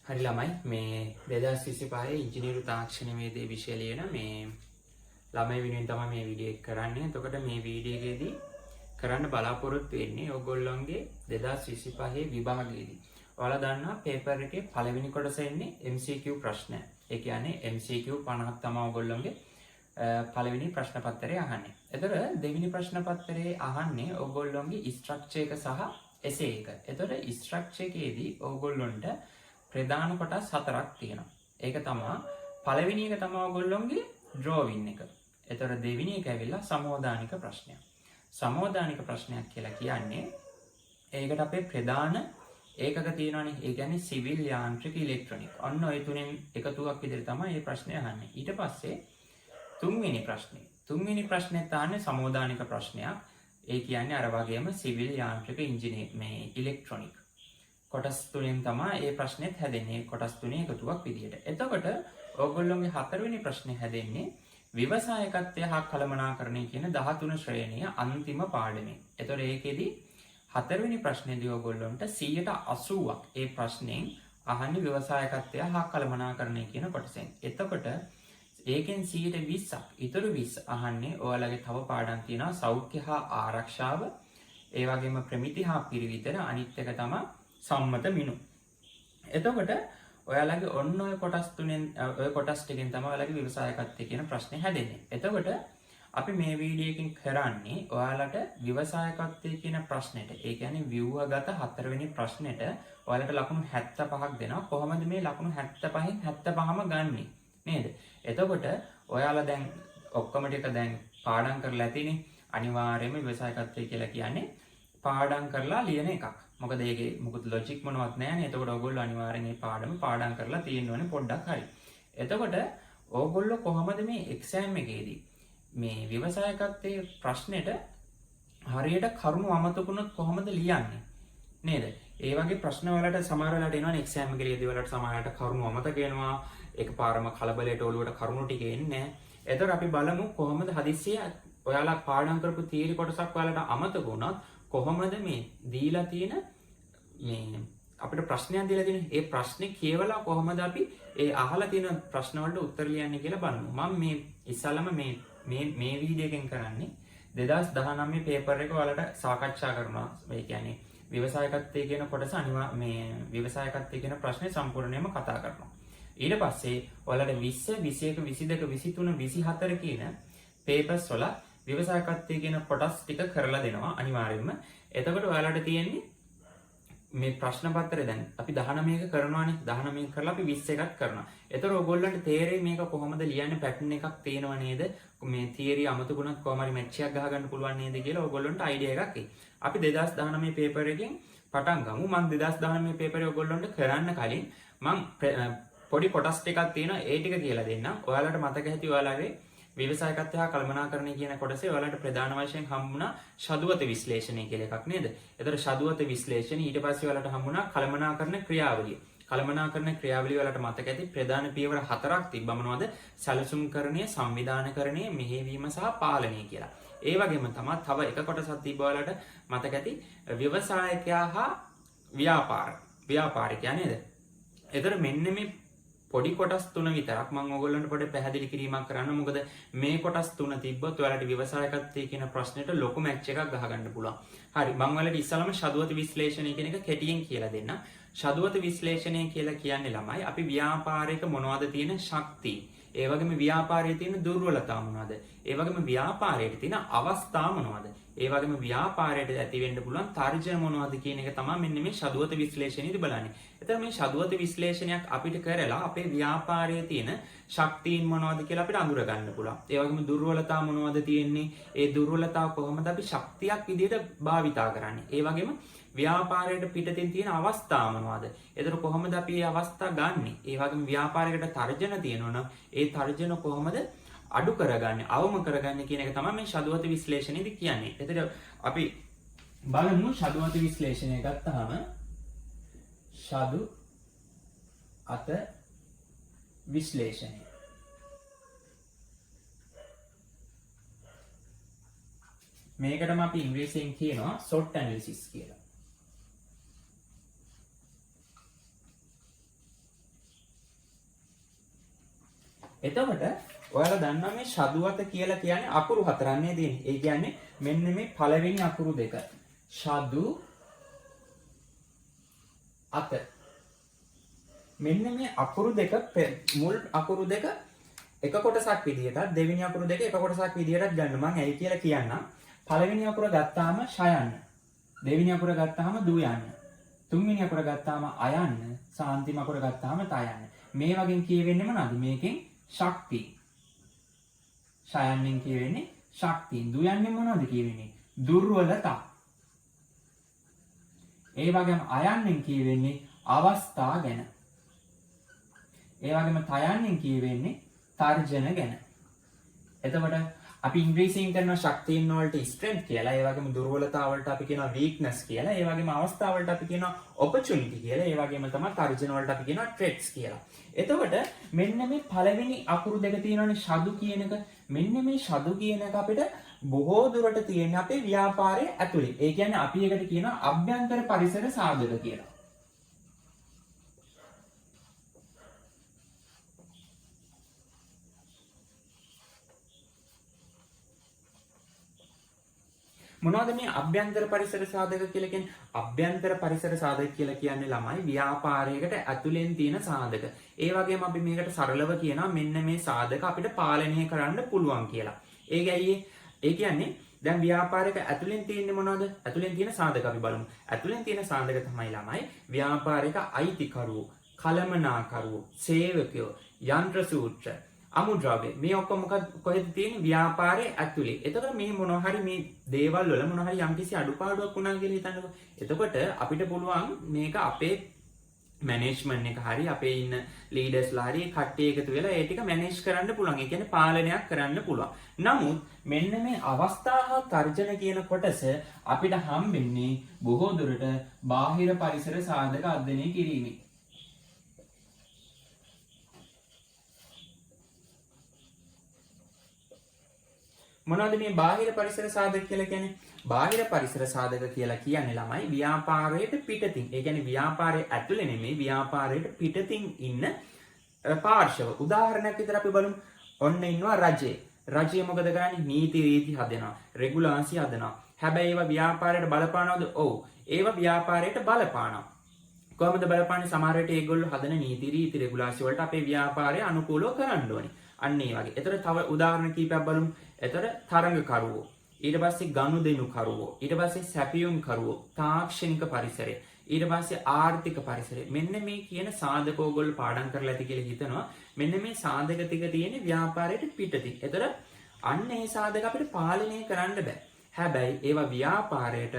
හරි ළමයි, මේ 2025 ඉංජිනේරු තාක්ෂණ වේදයේ විෂය ලියන මේ ළමයි වෙනුවෙන් තමයි මේ වීඩියෝ එක කරන්නේ. එතකොට මේ වීඩියෝ එකේදී කරන්න බලාපොරොත්තු වෙන්නේ ඔයගොල්ලන්ගේ 2025 විභාගයේදී. ඔයාලා දන්නවා පේපර් එකේ පළවෙනි කොටස එන්නේ MCQ ප්‍රශ්න. ඒ කියන්නේ MCQ 50ක් තමයි ඔයගොල්ලන්ගේ පළවෙනි ප්‍රශ්න පත්‍රයේ අහන්නේ. එතකොට දෙවෙනි ප්‍රශ්න පත්‍රයේ අහන්නේ ඔයගොල්ලන්ගේ ස්ට්‍රක්චර් එක සහ එසේ එක. එතකොට ස්ට්‍රක්චර් එකේදී ඔයගොල්ලන්ට ප්‍රධාන කොටස් හතරක් තියෙනවා. ඒක තමා පළවෙනි එක තමා ඔයගොල්ලන්ගේ ඩ්‍රෝවින් එක. එතකොට දෙවෙනි එක ඇවිල්ලා සමෝදානික ප්‍රශ්නයක්. සමෝදානික ප්‍රශ්නයක් කියලා කියන්නේ ඒකට අපේ ප්‍රධාන ඒකක තියෙනවානේ. ඒ කියන්නේ සිවිල්, යාන්ත්‍රික, ඉලෙක්ට්‍රොනික. ඔන්න ඔය තුනෙන් එකතුවක් විදිහට තමයි මේ ප්‍රශ්නය අහන්නේ. ඊට පස්සේ තුන්වෙනි ප්‍රශ්නේ. තුන්වෙනි ප්‍රශ්නේත් අහන්නේ සමෝදානික ප්‍රශ්නයක්. ඒ කියන්නේ අර වගේම සිවිල්, යාන්ත්‍රික, ඉංජිනේර මේ ඉලෙක්ට්‍රොනික කොටස් තුනෙන් තමයි ඒ ප්‍රශ්නේත් හැදෙන්නේ. කොටස් තුනේ එකතුවක් විදිහට. එතකොට ඔයගොල්ලෝගේ හතරවෙනි ප්‍රශ්නේ හැදෙන්නේ ව්‍යවසායකත්වය හා කළමනාකරණය කියන 13 ශ්‍රේණිය අන්තිම පාඩමේ. එතකොට ඒකෙදි හතරවෙනි ප්‍රශ්නේදී ඔයගොල්ලන්ට 80%ක් ඒ ප්‍රශ්نين අහන්නේ ව්‍යවසායකත්වය හා කළමනාකරණය කියන කොටසෙන්. එතකොට ඒකෙන් 20%ක් ඉතුරු 20 අහන්නේ ඔයාලගේ තව පාඩම් තියෙනවා සෞඛ්‍ය හා ආරක්ෂාව, ඒ වගේම ප්‍රමිති හා පිරිවිතර, අනිත් එක තමයි සම්මත මිනුම්. එතකොට ඔයාලගේ ඔන්න ඔය කොටස් තුනෙන් ඔය කොටස් ටිකෙන් තමයි ඔයාලගේ ව්‍යවසායකත්වය කියන ප්‍රශ්නේ හැදෙන්නේ. එතකොට අපි මේ වීඩියෝ එකෙන් කරන්නේ ඔයාලට ව්‍යවසායකත්වය කියන ප්‍රශ්නෙට, ඒ කියන්නේ ව්‍යුහගත හතරවෙනි ප්‍රශ්නෙට ඔයාලට ලකුණු 75ක් දෙනවා. කොහොමද මේ ලකුණු 75න් 75ම ගන්නෙ නේද? එතකොට ඔයාලා දැන් ඔක්කොම ටික දැන් පාඩම් කරලා ඇතිනේ. අනිවාර්යයෙන්ම ව්‍යවසායකත්වය කියලා කියන්නේ පාඩම් කරලා ලියන එකක්. මොකද ඒකේ මොකුත් ලොජික් මොනවත් නැහැ නේ. එතකොට ඔයගොල්ලෝ අනිවාර්යෙන් මේ පාඩම පාඩම් කරලා තියෙන්න ඕනේ පොඩ්ඩක් හරි. එතකොට ඕගොල්ලෝ කොහොමද මේ එක්සෑම් එකේදී මේ ව්‍යවසායකත්වයේ ප්‍රශ්නෙට හරියට කරුණු අමතක වුණොත් කොහොමද ලියන්නේ නේද? ඒ වගේ ප්‍රශ්න වලට සමහර වෙලාවට එනවනේ එක්සෑම් එකේ ලියද්දි වලට සමහර වෙලාවට කරුණු අමතක වෙනවා. එකපාරම කලබලයට ඔලුවට කරුණු ටික එන්නේ නැහැ. එතකොට අපි බලමු කොහොමද හදිස්සිය ඔයාලා පාඩම් කරපු තියරි කොටසක් ඔයාලට අමතක වුණත් කොහොමද මේ දීලා තියෙන මේ අපිට ප්‍රශ්නයක් දීලා තියෙන ඒ ප්‍රශ්නේ කියවලා කොහොමද අපි ඒ අහලා තියෙන ප්‍රශ්න වලට උත්තර ලියන්නේ කියලා බලමු. මම මේ ඉස්සලම මේ මේ මේ වීඩියෝ එකෙන් කරන්නේ 2019 පේපර් එක ඔයාලට සාකච්ඡා කරනවා. ඒ කියන්නේ ව්‍යවසායකත්වය කියන කොටස අනිවා මේ ව්‍යවසායකත්වය කියන ප්‍රශ්නේ සම්පූර්ණයෙන්ම කතා කරනවා. ඊට පස්සේ ඔයාලට 20, 21, 22, 23, 24 කියන පේපර්ස් වල ව්‍යවසායකත්වය කියන කොටස් ටික කරලා දෙනවා අනිවාර්යයෙන්ම. එතකොට ඔයාලට තියෙන්නේ මේ ප්‍රශ්න පත්‍රය දැන් අපි 19 එක කරනවානේ. 19 එක කරලා අපි 20 එකක් කරනවා. එතකොට ඔයගොල්ලන්ට තේරෙයි මේක කොහොමද ලියන්නේ, පැටර්න් එකක් තියෙනව නේද? මේ තියරි අමතකුණත් කොහොම හරි මැච් එකක් ගහගන්න පුළුවන් නේද කියලා ඔයගොල්ලන්ට අයිඩියා එකක් එයි. අපි 2019 පේපර් එකෙන් පටන් ගමු. මම 2019 පේපර් එක ඔයගොල්ලන්ට කරන්න කලින් මං පොඩි කොටස් ටිකක් තියෙනවා, ඒ ටික කියලා දෙන්නම්. ඔයාලට මතක ඇති ඔයාලගේ ව්‍යවසායකත්වය හා කළමනාකරණය කියන කොටසේ ඔයාලට ප්‍රධාන වශයෙන් හම්බුණා ෂදුවත විශ්ලේෂණය කියලා එකක් නේද? එතකොට ෂදුවත විශ්ලේෂණ, ඊට පස්සේ ඔයාලට හම්බුණා කළමනාකරණ ක්‍රියාවලිය. කළමනාකරණ ක්‍රියාවලිය ඔයාලට මතක ඇති ප්‍රධාන පියවර හතරක් තිබ්බා. මොනවද? සැලසුම්කරණය, සංවිධානකරණය, මෙහෙයවීම සහ පාලනය කියලා. ඒ වගේම තමයි තව එක කොටසක් තිබ්බා ඔයාලට මතක ඇති ව්‍යවසායකයා හා ව්‍යාපාරිකයා නේද? එතකොට මෙන්න මේ පොඩි කොටස් තුන විතරක් මම ඔයගොල්ලන්ට පොඩි පැහැදිලි කිරීමක් කරන්න. මොකද මේ කොටස් තුන තිබ්බොත් ඔයාලට ව්‍යවසායකත්වයේ කියන ප්‍රශ්නෙට ලොකු මැච් එකක් ගහගන්න පුළුවන්. හරි, මම ඔයාලට ඉස්සලම ෂදුවත විශ්ලේෂණය කියන එක කෙටියෙන් කියලා දෙන්නම්. ෂදුවත විශ්ලේෂණය කියලා කියන්නේ ළමයි අපි ව්‍යාපාරයක මොනවද තියෙන ශක්ති, ඒ වගේම ව්‍යාපාරයේ තියෙන දුර්වලතා මොනවද, ඒ වගේම ව්‍යාපාරයේ තියෙන අවස්ථා මොනවද, ඒ වගේම ව්‍යාපාරයට ඇති වෙන්න පුළුවන් තර්ජන මොනවද කියන එක තමයි මෙන්න මේ ෂදුවත විශ්ලේෂණයේදී බලන්නේ. එතන මේ ෂදුවත විශ්ලේෂණයක් අපිට කරලා අපේ ව්‍යාපාරයේ තියෙන ශක්තීන් මොනවද කියලා අපිට අඳුර ගන්න පුළුවන්. ඒ වගේම දුර්වලතා මොනවද තියෙන්නේ, ඒ දුර්වලතා කොහොමද අපි ශක්තියක් විදිහට භාවිතා කරන්නේ, ඒ වගේම ව්‍යාපාරයට පිටතින් තියෙන අවස්ථා මොනවද, එතකොට කොහොමද අපි මේ අවස්ථා ගන්නෙ, ඒ වගේම ව්‍යාපාරයකට තර්ජන තියෙනවා නම් ඒ තර්ජන කොහොමද අඩු කරගන්නේ, අවම කරගන්නේ කියන එක තමයි මේ ෂදුවත විශ්ලේෂණයේදී කියන්නේ. එතකොට අපි බලමු ෂදුවත විශ්ලේෂණය ගත්තාම ෂදු අත විශ්ලේෂණය. මේකටම අපි ඉංග්‍රීසියෙන් කියනවා SWOT analysis කියලා. එතකොට ඔයාලා දන්නවා මේ ෂදුවත කියලා කියන්නේ අකුරු හතරක් නේද තියෙන්නේ. ඒ කියන්නේ මෙන්න මේ පළවෙනි අකුරු දෙක. ෂදු අත. මෙන්න මේ අකුරු දෙක, මුල් අකුරු දෙක එක කොටසක් විදිහටත් දෙවෙනි අකුරු දෙක එක කොටසක් විදිහටත් ගන්න. මං ඇයි කියලා කියන්නම්. පළවෙනි අකුර ගත්තාම ෂයන්න. දෙවෙනි අකුර ගත්තාම දු යන්න. තුන්වෙනි අකුර ගත්තාම අයන්න. සාන්තිම අකුර ගත්තාම තයන්න. මේ වගේ කියවෙන්නේ මොනවද? මේකෙන් ශක්ති. ෂයන්නෙන් කියවෙන්නේ ශක්තිය. දුයන්නේ මොනවද කියවෙන්නේ? දුර්වලතා. ඒ වගේම අයන්නෙන් කියවෙන්නේ අවස්ථා ගැන. ඒ වගේම තයන්නෙන් කියවෙන්නේ තර්ජන ගැන. එතකොට අපි ඉංග්‍රීසියෙන් කරන ශක්තියින් වලට ස්ට්‍රෙන්ග්ත් කියලා, ඒ වගේම දුර්වලතා වලට අපි කියනවා වීක්නස් කියලා, ඒ වගේම අවස්ථා වලට අපි කියනවා ඔපචුනිටි කියලා, ඒ වගේම තමයි තර්ජන වලට අපි කියනවා ත්‍රෙට්ස් කියලා. එතකොට මෙන්න මේ පළවෙනි අකුරු දෙක තියෙනවනේ ෂදු කියන එක. මෙන්න මේ ෂදු කියන එක අපිට බොහෝ දුරට තියෙන අපේ ව්‍යාපාරයේ ඇතුලේ. ඒ කියන්නේ අපි ඒකට කියනවා අභ්‍යන්තර පරිසර සාධක කියලා. මොනවද මේ අභ්‍යන්තර පරිසර සාධක කියලා කියන්නේ? අභ්‍යන්තර පරිසර සාධක කියලා කියන්නේ ළමයි ව්‍යාපාරයකට ඇතුලෙන් තියෙන සාධක. ඒ වගේම අපි මේකට සරලව කියනවා මෙන්න මේ සාධක අපිට පාලනය කරන්න පුළුවන් කියලා. ඒක ඇයි ඒ කියන්නේ දැන් ව්‍යාපාරයක ඇතුලෙන් තියෙන්නේ මොනවද? ඇතුලෙන් තියෙන සාධක අපි බලමු. ඇතුලෙන් තියෙන සාධක තමයි ළමයි ව්‍යාපාරයක අයිතිකරුවෝ, කළමනාකරුවෝ, සේවකයෝ, යන්ත්‍ර සූත්‍ර, අමුද්‍රව්‍ය. මේ ඔක්කොම මොකද කොහෙද තියෙන්නේ? ව්‍යාපාරයේ ඇතුලේ. එතකොට මේ මොනවා හරි මේ දේවල් වල මොනවා හරි යම්කිසි අඩුපාඩුවක් වුණා කියලා හිතන්නකෝ. එතකොට අපිට පුළුවන් මේක අපේ මැනේජ්මන්ට් එක හරි අපේ ඉන්න ලීඩර්ස්ලා හරි කට්ටිය එකතු වෙලා ඒ ටික මැනේජ් කරන්න පුළුවන්. ඒ කියන්නේ පාලනයක් කරන්න පුළුවන්. නමුත් මෙන්න මේ අවස්ථා හා තර්ජන කියන කොටස අපිට හම්බෙන්නේ බොහෝ දුරට බාහිර පරිසර සාධක අධ්‍යයනය කිරීමෙන්. මොනවද මේ බාහිර පරිසර සාධක කියලා කියන්නේ? බාහිර පරිසර සාධක කියලා කියන්නේ ළමයි ව්‍යාපාරයට පිටතින්. ඒ කියන්නේ ව්‍යාපාරයේ ඇතුලේ නෙමෙයි, ව්‍යාපාරයට පිටතින් ඉන්න පාර්ශව. උදාහරණයක් විතර අපි බලමු. ඔන්න ඉන්නවා රජය. රජය මොකද කරන්නේ? නීති රීති හදනවා, රෙගුලාසි හදනවා. හැබැයි ඒවා ව්‍යාපාරයට බලපානවද? ඔව්. ඒවා ව්‍යාපාරයට බලපානවා. කොහොමද බලපාන්නේ? සමහර විට ඒගොල්ලෝ හදන නීති රීති රෙගුලාසි වලට අපේ ව්‍යාපාරය අනුකූලව කරන්න ඕනේ. අන්න ඒ වගේ. එතකොට තව උදාහරණ කීපයක් බලමු. එතකොට තරඟකරුවෝ, ඊට පස්සේ ගනුදෙනුකරුවෝ, ඊට පස්සේ සැපියුම්කරුවෝ, තාක්ෂණික පරිසරය, ඊට පස්සේ ආර්ථික පරිසරය. මෙන්න මේ කියන සාධක ඕගොල්ලෝ පාඩම් කරලා ඇති කියලා හිතනවා. මෙන්න මේ සාධක ටික තියෙන්නේ ව්‍යාපාරයට පිටතින්. එතකොට අන්න ඒ සාධක අපිට පාලනය කරන්න බෑ. හැබැයි ඒවා ව්‍යාපාරයට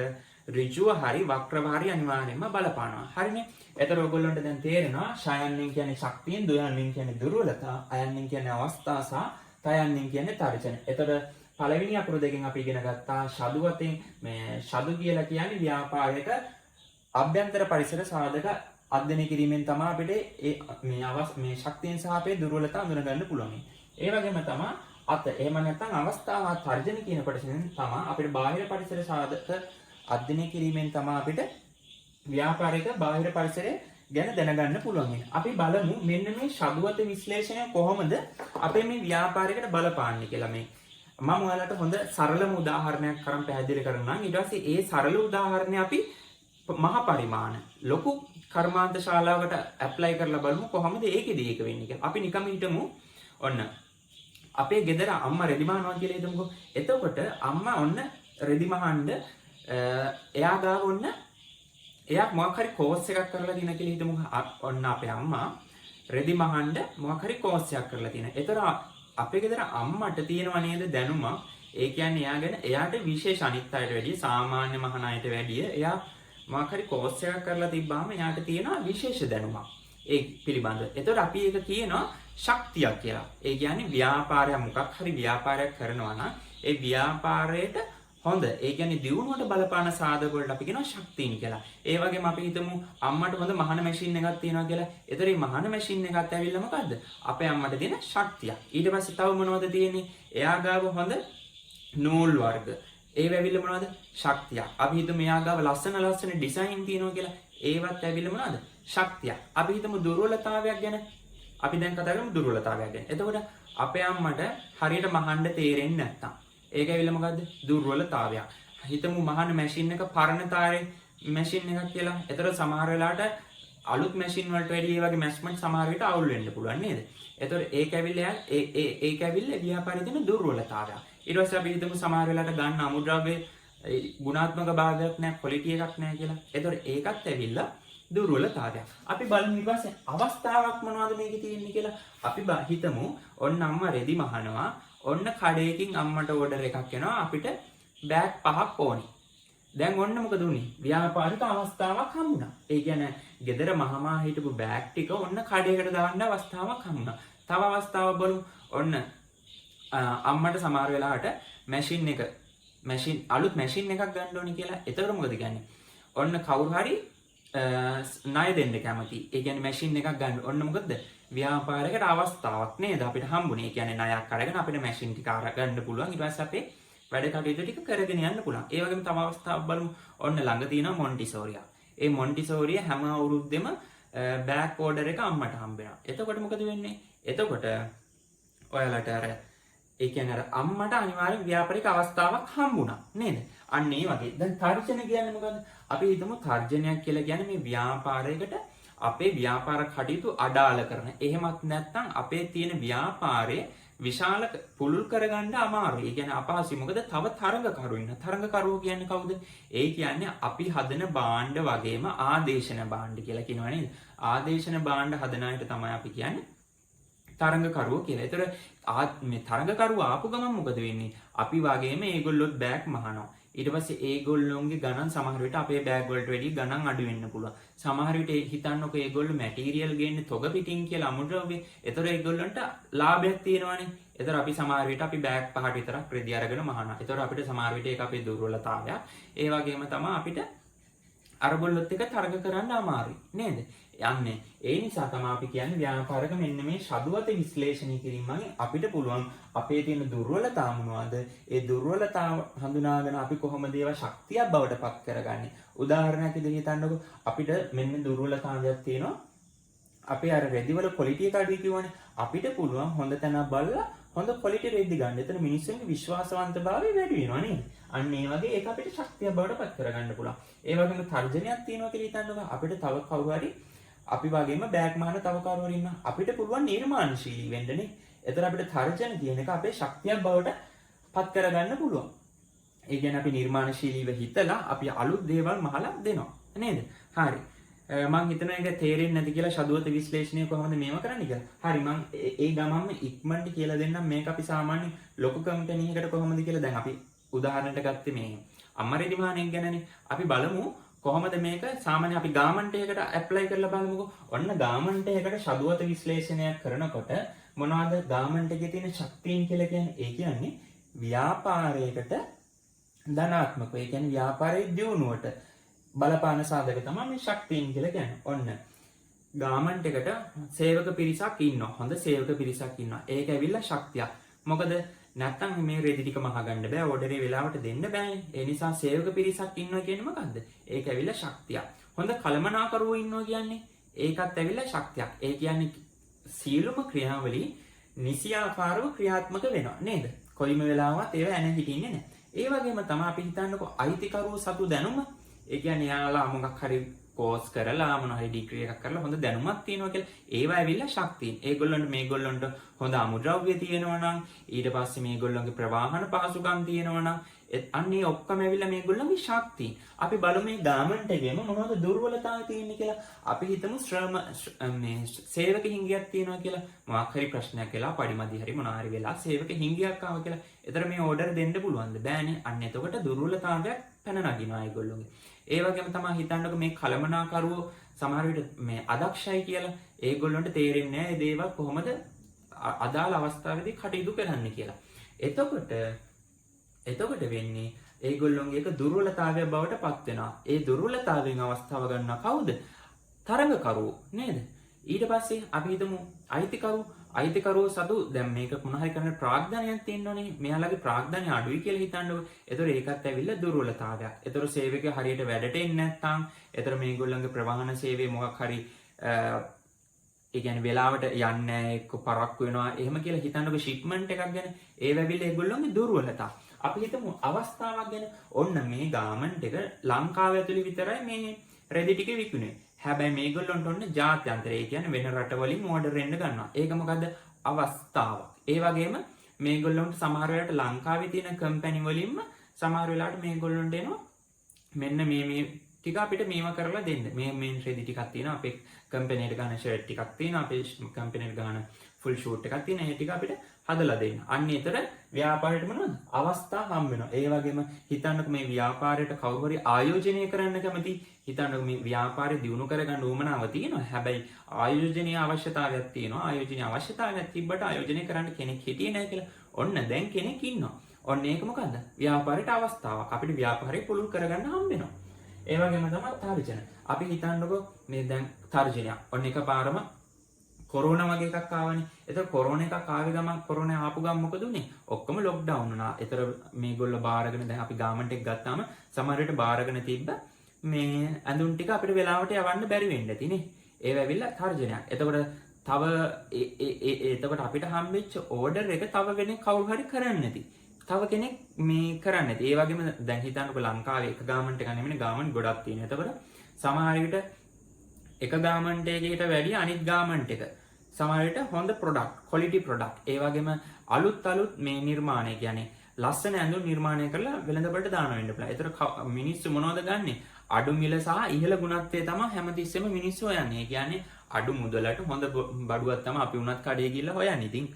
ඍජුව හරි වක්‍රව හරි අනිවාර්යයෙන්ම බලපානවා. හරිනේ? එතකොට ඔයගොල්ලන්ට දැන් තේරෙනවා ෂයන්නෙන් කියන්නේ ශක්තියෙන්, දුයන්නෙන් කියන්නේ දුර්වලතා, අයන්නෙන් කියන්නේ අවස්ථා සහ තයන්නෙන් කියන්නේ තර්ජන. එතකොට පළවෙනි අකුරු දෙකෙන් අපි ඉගෙන ගත්තා ෂදුවතෙන් මේ ෂදු කියලා කියන්නේ ව්‍යාපාරයක අභ්‍යන්තර පරිසර සාධක අධ්‍යයනය කිරීමෙන් තමයි අපිට ඒ මේ මේ ශක්තියෙන් සහ අපේ දුර්වලතා අඳුන ගන්න පුළුවන්. ඒ වගේම තමයි අත, එහෙම නැත්නම් අවස්ථාව හා තර්ජන කියන කොටසෙන් තමයි අපිට බාහිර පරිසර සාධක අධ්‍යයනය කිරීමෙන් තමයි අපිට ව්‍යාපාරික බාහිර පරිසරය ගැන දැනගන්න පුළුවන් වෙන්නේ. අපි බලමු මෙන්න මේ ෂදුවත විශ්ලේෂණය කොහොමද අපේ මේ ව්‍යාපාරයකට බලපාන්නේ කියලා. මේ මම ඔයාලට හොඳ සරලම උදාහරණයක් අරන් පැහැදිලි කරන්නම්. ඊට පස්සේ ඒ සරල උදාහරණය අපි මහ පරිමාණ ලොකු කර්මාන්ත ශාලාවකට ඇප්ලයි කරලා බලමු කොහොමද ඒකෙදි ඒක වෙන්නේ කියලා. අපි නිකම් හිතමු ඔන්න අපේ ගෙදර අම්මා රෙදි මහනවා කියලා හිතමුකෝ. එතකොට අම්මා ඔන්න රෙදි මහන්න එයා ගාව ඔන්න එයා මොකක් හරි කෝස් එකක් කරලා තියෙන කියලා හිතමුකෝ. ඔන්න අපේ අම්මා රෙදි මහන්න මොකක් හරි කෝස් එකක් කරලා තියෙනවා. ඒතර අපේ ගෙදර අම්මට තියෙනවා නේද දැනුමක්. ඒ කියන්නේ එයා ගැන එයාට විශේෂ අනිත් අයට වැඩිය, සාමාන්‍ය මහන අයට වැඩිය එයා මොකක් හරි කෝස් එකක් කරලා තිබ්බාම එයාට තියෙනවා විශේෂ දැනුමක් ඒ පිළිබඳ. එතකොට අපි ඒක කියනවා ශක්තියක් කියලා. ඒ කියන්නේ ව්‍යාපාරයක් මොකක් හරි ව්‍යාපාරයක් කරනවා නම් ඒ ව්‍යාපාරයට හොඳ, ඒ කියන්නේ දියුණුවට බලපාන සාධක වලට අපි කියනවා ශක්තියින් කියලා. ඒ වගේම අපි හිතමු අම්මට හොඳ මහන මැෂින් එකක් තියෙනවා කියලා. ඒතර මේ මහන මැෂින් එකත් ඇවිල්ලා මොකද්ද? අපේ අම්මට දෙන ශක්තියක්. ඊට පස්සේ තව මොනවද තියෙන්නේ? එයා ගාව හොඳ නූල් වර්ග. ඒව ඇවිල්ලා මොනවද? ශක්තියක්. අපි හිතමු එයා ගාව ලස්සන ලස්සන ඩිසයින් තියෙනවා කියලා. ඒවත් ඇවිල්ලා මොනවද? ශක්තියක්. අපි හිතමු දුර්වලතාවයක් ගැන. අපි දැන් කතා කරමු දුර්වලතාවයක් ගැන. එතකොට අපේ අම්මට හරියට මහන්න තේරෙන්නේ නැත්තම්. ඒක ඇවිල්ලා මොකද්ද? දුර්වලතාවයක්. හිතමු මහන මැෂින් එක පරණ තාරේ මැෂින් එකක් කියලා. ඒතර සමහර වෙලාවට අලුත් මැෂින් වලට වැඩිය ඒ වගේ මැෂ්මන්ට් සමහර විට අවුල් වෙන්න පුළුවන් නේද? ඒතර ඒක ඇවිල්ලා ඒ ඒ ඒක ඇවිල්ලා ව්‍යාපාරයේ තියෙන දුර්වලතාවයක්. ඊට පස්සේ අපි හිතමු සමහර වෙලාවට ගන්න අමුද්‍රව්‍ය ගුණාත්මක භාවයක් නෑ, ක්වොලිටි එකක් නෑ කියලා. ඒතර ඒකත් ඇවිල්ලා දුර්වලතාවයක්. අපි බලමු ඊට පස්සේ අවස්ථාවක් මොනවද මේකේ තියෙන්නේ කියලා. අපි හිතමු ඔන්න අම්මා රෙදි මහනවා. ඔන්න කඩේකින් අම්මට ඕඩර් එකක් එනවා, අපිට බෑග් 5ක් ඕනි. දැන් ඔන්න මොකද උනේ? ව්‍යාපාරික අවස්ථාවක් හම්බුණා. ඒ කියන්නේ ගෙදර මහමා හිටපු බෑග් ටික ඔන්න කඩේකට දාන්න අවස්ථාවක් හම්බුණා. තව අවස්ථාවක් බලමු. ඔන්න අම්මට සමහර වෙලාවට මැෂින් එක මැෂින් අලුත් මැෂින් එකක් ගන්න ඕනි කියලා. එතකොට මොකද කියන්නේ? ඔන්න කවුරු හරි ණය දෙන්න කැමති. ඒ කියන්නේ මැෂින් එකක් ගන්න. ඔන්න මොකද? ව්‍යාපාරයකට අවස්ථාවක් නේද අපිට හම්බුනේ. ඒ කියන්නේ ණයක් අරගෙන අපිට මැෂින් ටික අරගන්න පුළුවන්. ඊට පස්සේ අපේ වැඩ කටයුතු ටික කරගෙන යන්න පුළුවන්. ඒ වගේම තව අවස්ථාවක් බලමු. ඔන්න ළඟ තියෙනවා මොන්ටිසෝරියා. ඒ මොන්ටිසෝරිය හැම අවුරුද්දෙම බෑක් ඕඩර් එක අම්මට හම්බ වෙනවා. එතකොට මොකද වෙන්නේ? එතකොට ඔයාලට අර ඒ කියන්නේ අර අම්මට අනිවාර්යෙන් ව්‍යාපාරික අවස්ථාවක් හම්බුණා නේද? අන්න ඒ වගේ. දැන් තර්ජන කියන්නේ මොකද්ද? අපි හිතමු තර්ජනයක් කියලා කියන්නේ මේ ව්‍යාපාරයකට අපේ ව්‍යාපාර කටයුතු අඩාල කරන. එහෙමත් නැත්නම් අපේ තියෙන ව්‍යාපාරය විශාල පුළුල් කරගන්න අමාරුයි. ඒ කියන්නේ අපහසුයි. මොකද තව තරඟකරු ඉන්න. තරඟකරුවෝ කියන්නේ කවුද? ඒ කියන්නේ අපි හදන භාණ්ඩ වගේම ආදේශන භාණ්ඩ කියලා කියනවා නේද? ආදේශන භාණ්ඩ හදන අයට තමයි අපි කියන්නේ තරඟකරුවෝ කියලා. ඒතර මේ තරඟකරුවෝ ආපු ගමන් මොකද වෙන්නේ? අපි වගේම ඒගොල්ලොත් බෑග් මහනවා. ඊට පස්සේ ඒගොල්ලොන්ගේ ගණන් සමහර විට අපේ බෑග් වලට වැඩිය ගණන් අඩු වෙන්න පුළුවන්. සමහර විට ඒ හිතන්නකෝ ඒගොල්ලෝ මැටීරියල් ගේන්නේ තොග පිටින් කියලා අමුද්‍රව්‍ය. ඒතර ඒගොල්ලන්ට ලාභයක් තියෙනවනේ. ඒතර අපි සමහර විට අපි බෑග් 5ට විතරක් රෙදි අරගෙන මහනවා. ඒතර අපිට සමහර විට ඒක අපේ දුර්වලතාවයක්. ඒ වගේම තමයි අපිට අරගොල්ලොත් එක්ක තරඟ කරන්න අමාරුයි නේද? යන්නේ. ඒ නිසා තමයි අපි කියන්නේ ව්‍යාපාරක මෙන්න මේ ෂදුවත විශ්ලේෂණය කිරීම මගින් අපිට පුළුවන් අපේ තියෙන දුර්වලතා මොනවද? ඒ දුර්වලතා හඳුනාගෙන අපි කොහොමද ඒවා ශක්තියක් බවට පත් කරගන්නේ? උදාහරණයක් විදිහට හිතන්නකෝ, අපිට මෙන්න දුර්වලතාවයක් තියෙනවා. අපේ අර රෙදිවල ක්වොලිටි එක අඩුයි කිව්වනේ. අපිට පුළුවන් හොඳ තැනක් බලලා හොඳ ක්වොලිටි රෙදි ගන්න. එතන මිනිස්සුන්ගේ විශ්වාසවන්තභාවය වැඩි වෙනවා නේද? අන්න ඒ වගේ ඒක අපිට ශක්තියක් බවට පත් කරගන්න පුළුවන්. ඒ වගේම තර්ජනයක් තියෙනවා කියලා හිතන්නකෝ. අපිට තව කවුරු හරි අපි වගේම බෑග් මහන තව කවුරු හරි ඉන්නවා. අපිට පුළුවන් නිර්මාණශීලී වෙන්න නේ. එතන අපිට තර්ජන කියන එක අපේ ශක්තියක් බවට පත් කරගන්න පුළුවන්. ඒ කියන්නේ අපි නිර්මාණශීලීව හිතලා අපි අලුත් දේවල් මහලා දෙනවා නේද? හරි. මං හිතනවා ඒක තේරෙන්නේ නැති කියලා ෂදුවත විශ්ලේෂණය කොහොමද මේව කරන්නේ කියලා. හරි, මං ඒ ගමන්ම ඉක්මනට කියලා දෙන්නම් මේක අපි සාමාන්‍ය ලොකු කම්පැනි එකකට කොහොමද කියලා. දැන් අපි උදාහරණයට ගත්තේ මේ අම්මා රෙදි මහන එක ගැනනේ. අපි බලමු කොහොමද මේක සාමාන්‍ය අපි ගාමන්ට් එකකට ඇප්ලයි කරලා බලමුකෝ. ඔන්න ගාමන්ට් එකකට ෂදුවත විශ්ලේෂණයක් කරනකොට මොනවද ගාමන්ට් එකේ තියෙන ශක්තියින් කියලා කියන්නේ? ඒ කියන්නේ ව්‍යාපාරයකට ධනාත්මක. ඒ කියන්නේ ව්‍යාපාරයේ දියුණුවට බලපාන සාධක තමයි මේ ශක්තියින් කියලා කියන්නේ. ඔන්න ගාමන්ට් එකට සේවක පිරිසක් ඉන්නවා. හොඳ සේවක පිරිසක් ඉන්නවා. ඒක ඇවිල්ලා ශක්තියක්. මොකද නැත්තම් මේ රෙදි ටික මහගන්න බෑ, ඕඩරේ වෙලාවට දෙන්න බෑනේ. ඒ නිසා සේවක පිරිසක් ඉන්නවා කියන්නේ මොකද්ද? ඒක ඇවිල්ලා ශක්තියක්. හොඳ කළමනාකරුවෝ ඉන්නවා කියන්නේ ඒකත් ඇවිල්ලා ශක්තියක්. ඒ කියන්නේ සියලුම ක්‍රියාවලි නිසියාකාරව ක්‍රියාත්මක වෙනවා නේද? කොයිම වෙලාවවත් ඒව ඇන හිටින්නේ නැහැ. ඒ වගේම තමයි අපි හිතන්නකෝ අයිතිකරුවෝ සතු දැනුම. ඒ කියන්නේ එයාලා මොකක් හරි කෝස් කරලා මොන හරි ඩිග්‍රී එකක් කරලා හොඳ දැනුමක් තියෙනවා කියලා. ඒවා ඇවිල්ලා ශක්තියින්. ඒගොල්ලන්ට මේගොල්ලන්ට හොඳ අමුද්‍රව්‍ය තියෙනවා නම්, ඊට පස්සේ මේගොල්ලන්ගේ ප්‍රවාහන පහසුකම් තියෙනවා නම්, අන්න ඒ ඔක්කොම ඇවිල්ලා මේගොල්ලන්ගේ ශක්තියින්. අපි බලමු මේ ගාමන්ට් එකේම මොනවද දුර්වලතාවය තියෙන්නේ කියලා. අපි හිතමු ශ්‍රම මේ සේවක හිඟියක් තියෙනවා කියලා. මොකක් හරි ප්‍රශ්නයක් වෙලා පඩිමදි හරි මොනවා හරි වෙලා සේවක හිඟියක් ආවා කියලා. ඒතර මේ ඕඩර් දෙන්න පුළුවන්ද? බෑනේ. අන්න එතකොට දුර්වලතාවයක් පැන නගිනවා ඒගොල්ලෝගේ. ඒ වගේම තමයි හිතන්නකෝ මේ කළමනාකරුවෝ සමහර විට මේ අදක්ෂයි කියලා. ඒගොල්ලන්ට තේරෙන්නේ නැහැ මේ දේවල් කොහොමද අදාළ අවස්ථාවේදී කටයුතු කරන්න කියලා. එතකොට එතකොට වෙන්නේ ඒගොල්ලොන්ගේ එක දුර්වලතාවයක් බවට පත් වෙනවා. ඒ දුර්වලතාවයෙන් අවස්ථාව ගන්නවා කවුද? තරඟකරුවෝ නේද? ඊට පස්සේ අපි හිතමු අයිතිකරුවෝ සතු දැන් මේක මොන හරි කරන්න ප්‍රාග්ධනයක් තියෙන්න ඕනේ. මෙයාලගේ ප්‍රාග්ධනය අඩුයි කියලා හිතන්නකෝ. ඒතර ඒකත් ඇවිල්ලා දුර්වලතාවයක්. ඒතර සේවකයෝ හරියට වැඩට එන්නේ නැත්නම්, ඒතර මේගොල්ලන්ගේ ප්‍රවාහන සේවයේ මොකක් හරි ඒ කියන්නේ වෙලාවට යන්නේ නැහැ, එක්ක පරක්කු වෙනවා එහෙම කියලා හිතන්නකො ෂිප්මන්ට් එකක් ගැන. ඒ වැවිල්ල ඒගොල්ලෝගේ දුර්වලතා. අපි හිතමු අවස්ථාවක් ගැන. ඔන්න මේ ගාමන්ට් එක ලංකාව ඇතුලේ විතරයි මේ රෙදි ටික විකුණුවේ. හැබැයි මේගොල්ලොන්ට ඔන්න ජාත්‍යන්තරය, ඒ කියන්නේ වෙන රටවලින් ඕඩර් එන්න ගන්නවා. ඒක මොකද්ද? අවස්ථාවක්. ඒ වගේම මේගොල්ලොන්ට සමහර වෙලාවට ලංකාවේ තියෙන කම්පැනි වලින්ම සමහර වෙලාවට මේගොල්ලොන්ට එනවා මෙන්න මේ මේ ටික අපිට මේවා කරලා දෙන්න. මේ මේ රෙදි ටිකක් තියෙනවා, අපේ කම්පැනි එකට ගන්න ෂර්ට් ටිකක් තියෙනවා, අපේ කම්පැනි එකට ගන්න ෆුල් ෂූට් එකක් තියෙනවා. ඒ ටික අපිට හදලා දෙන්න. අන්න ඒතර ව්‍යාපාරයට මොනවද? අවස්ථා හම් වෙනවා. ඒ වගේම හිතන්නකෝ මේ ව්‍යාපාරයට කවුරු හරි ආයෝජනය කරන්න කැමති. හිතන්නකෝ මේ ව්‍යාපාරය දියුණු කරගන්න උවමනාව තියෙනවා. හැබැයි ආයෝජනීය අවශ්‍යතාවයක් තියෙනවා. ආයෝජනීය අවශ්‍යතාවයක් තිබ්බට ආයෝජනය කරන්න කෙනෙක් හිටියේ නැහැ කියලා. ඔන්න දැන් කෙනෙක් ඉන්නවා. ඔන්න ඒක මොකද්ද? ව්‍යාපාරයට අවස්ථාවක්. අපිට ව්‍යාපාරය පුළුල් කරගන්න හම් වෙනවා. ඒ වගේම තමයි තර්ජන. අපි හිතන්නකෝ මේ දැන් තර්ජනයක්. ඔන්න එකපාරම කොරෝනා වගේ එකක් ආවනේ. ඒතර කොරෝනා එකක් ආවේ ගමන්, කොරෝනා ආපු ගමන් මොකද උනේ? ඔක්කොම ලොක්ඩවුන් වුණා. ඒතර මේගොල්ලෝ බාරගෙන දැන් අපි ගාමන්ට් එක ගත්තාම සමහර විට බාරගෙන තිබ්බ මේ ඇඳුම් ටික අපිට වෙලාවට යවන්න බැරි වෙන්න ඇති නේ. ඒව ඇවිල්ලා තර්ජනයක්. එතකොට තව ඒ ඒ එතකොට අපිට හම්බෙච්ච ඕඩර් එක තව වෙන කවුරු හරි කරන්න නැති. තව කෙනෙක් මේ කරන්න නැති. ඒ වගේම දැන් හිතන්නකෝ ලංකාවේ එක ගාමන්ට් එකක් නෙමෙයි, ගාමන්ට් ගොඩක් තියෙනවා. එතකොට සමහර විට එක ගාමන්ට් එකකට වැඩිය අනිත් ගාමන්ට් එක සමහර විට හොඳ ප්‍රොඩක්ට්, ක්වොලිටි ප්‍රොඩක්ට්, ඒ වගේම අලුත් අලුත් මේ නිර්මාණය, කියන්නේ ලස්සන ඇඳුම් නිර්මාණය කරලා වෙළඳපොළට දාන වෙන්න පුළුවන්. ඒතර මිනිස්සු මොනවද ගන්නෙ? අඩු මිල සහ ඉහළ ගුණත්වය තමයි හැමතිස්සෙම මිනිස්සු හොයන්නේ. ඒ කියන්නේ අඩු මුදලට හොඳ බඩුවක් තමයි අපි උනත් කඩේ ගිහිල්ලා හොයන්නේ. ඉතින්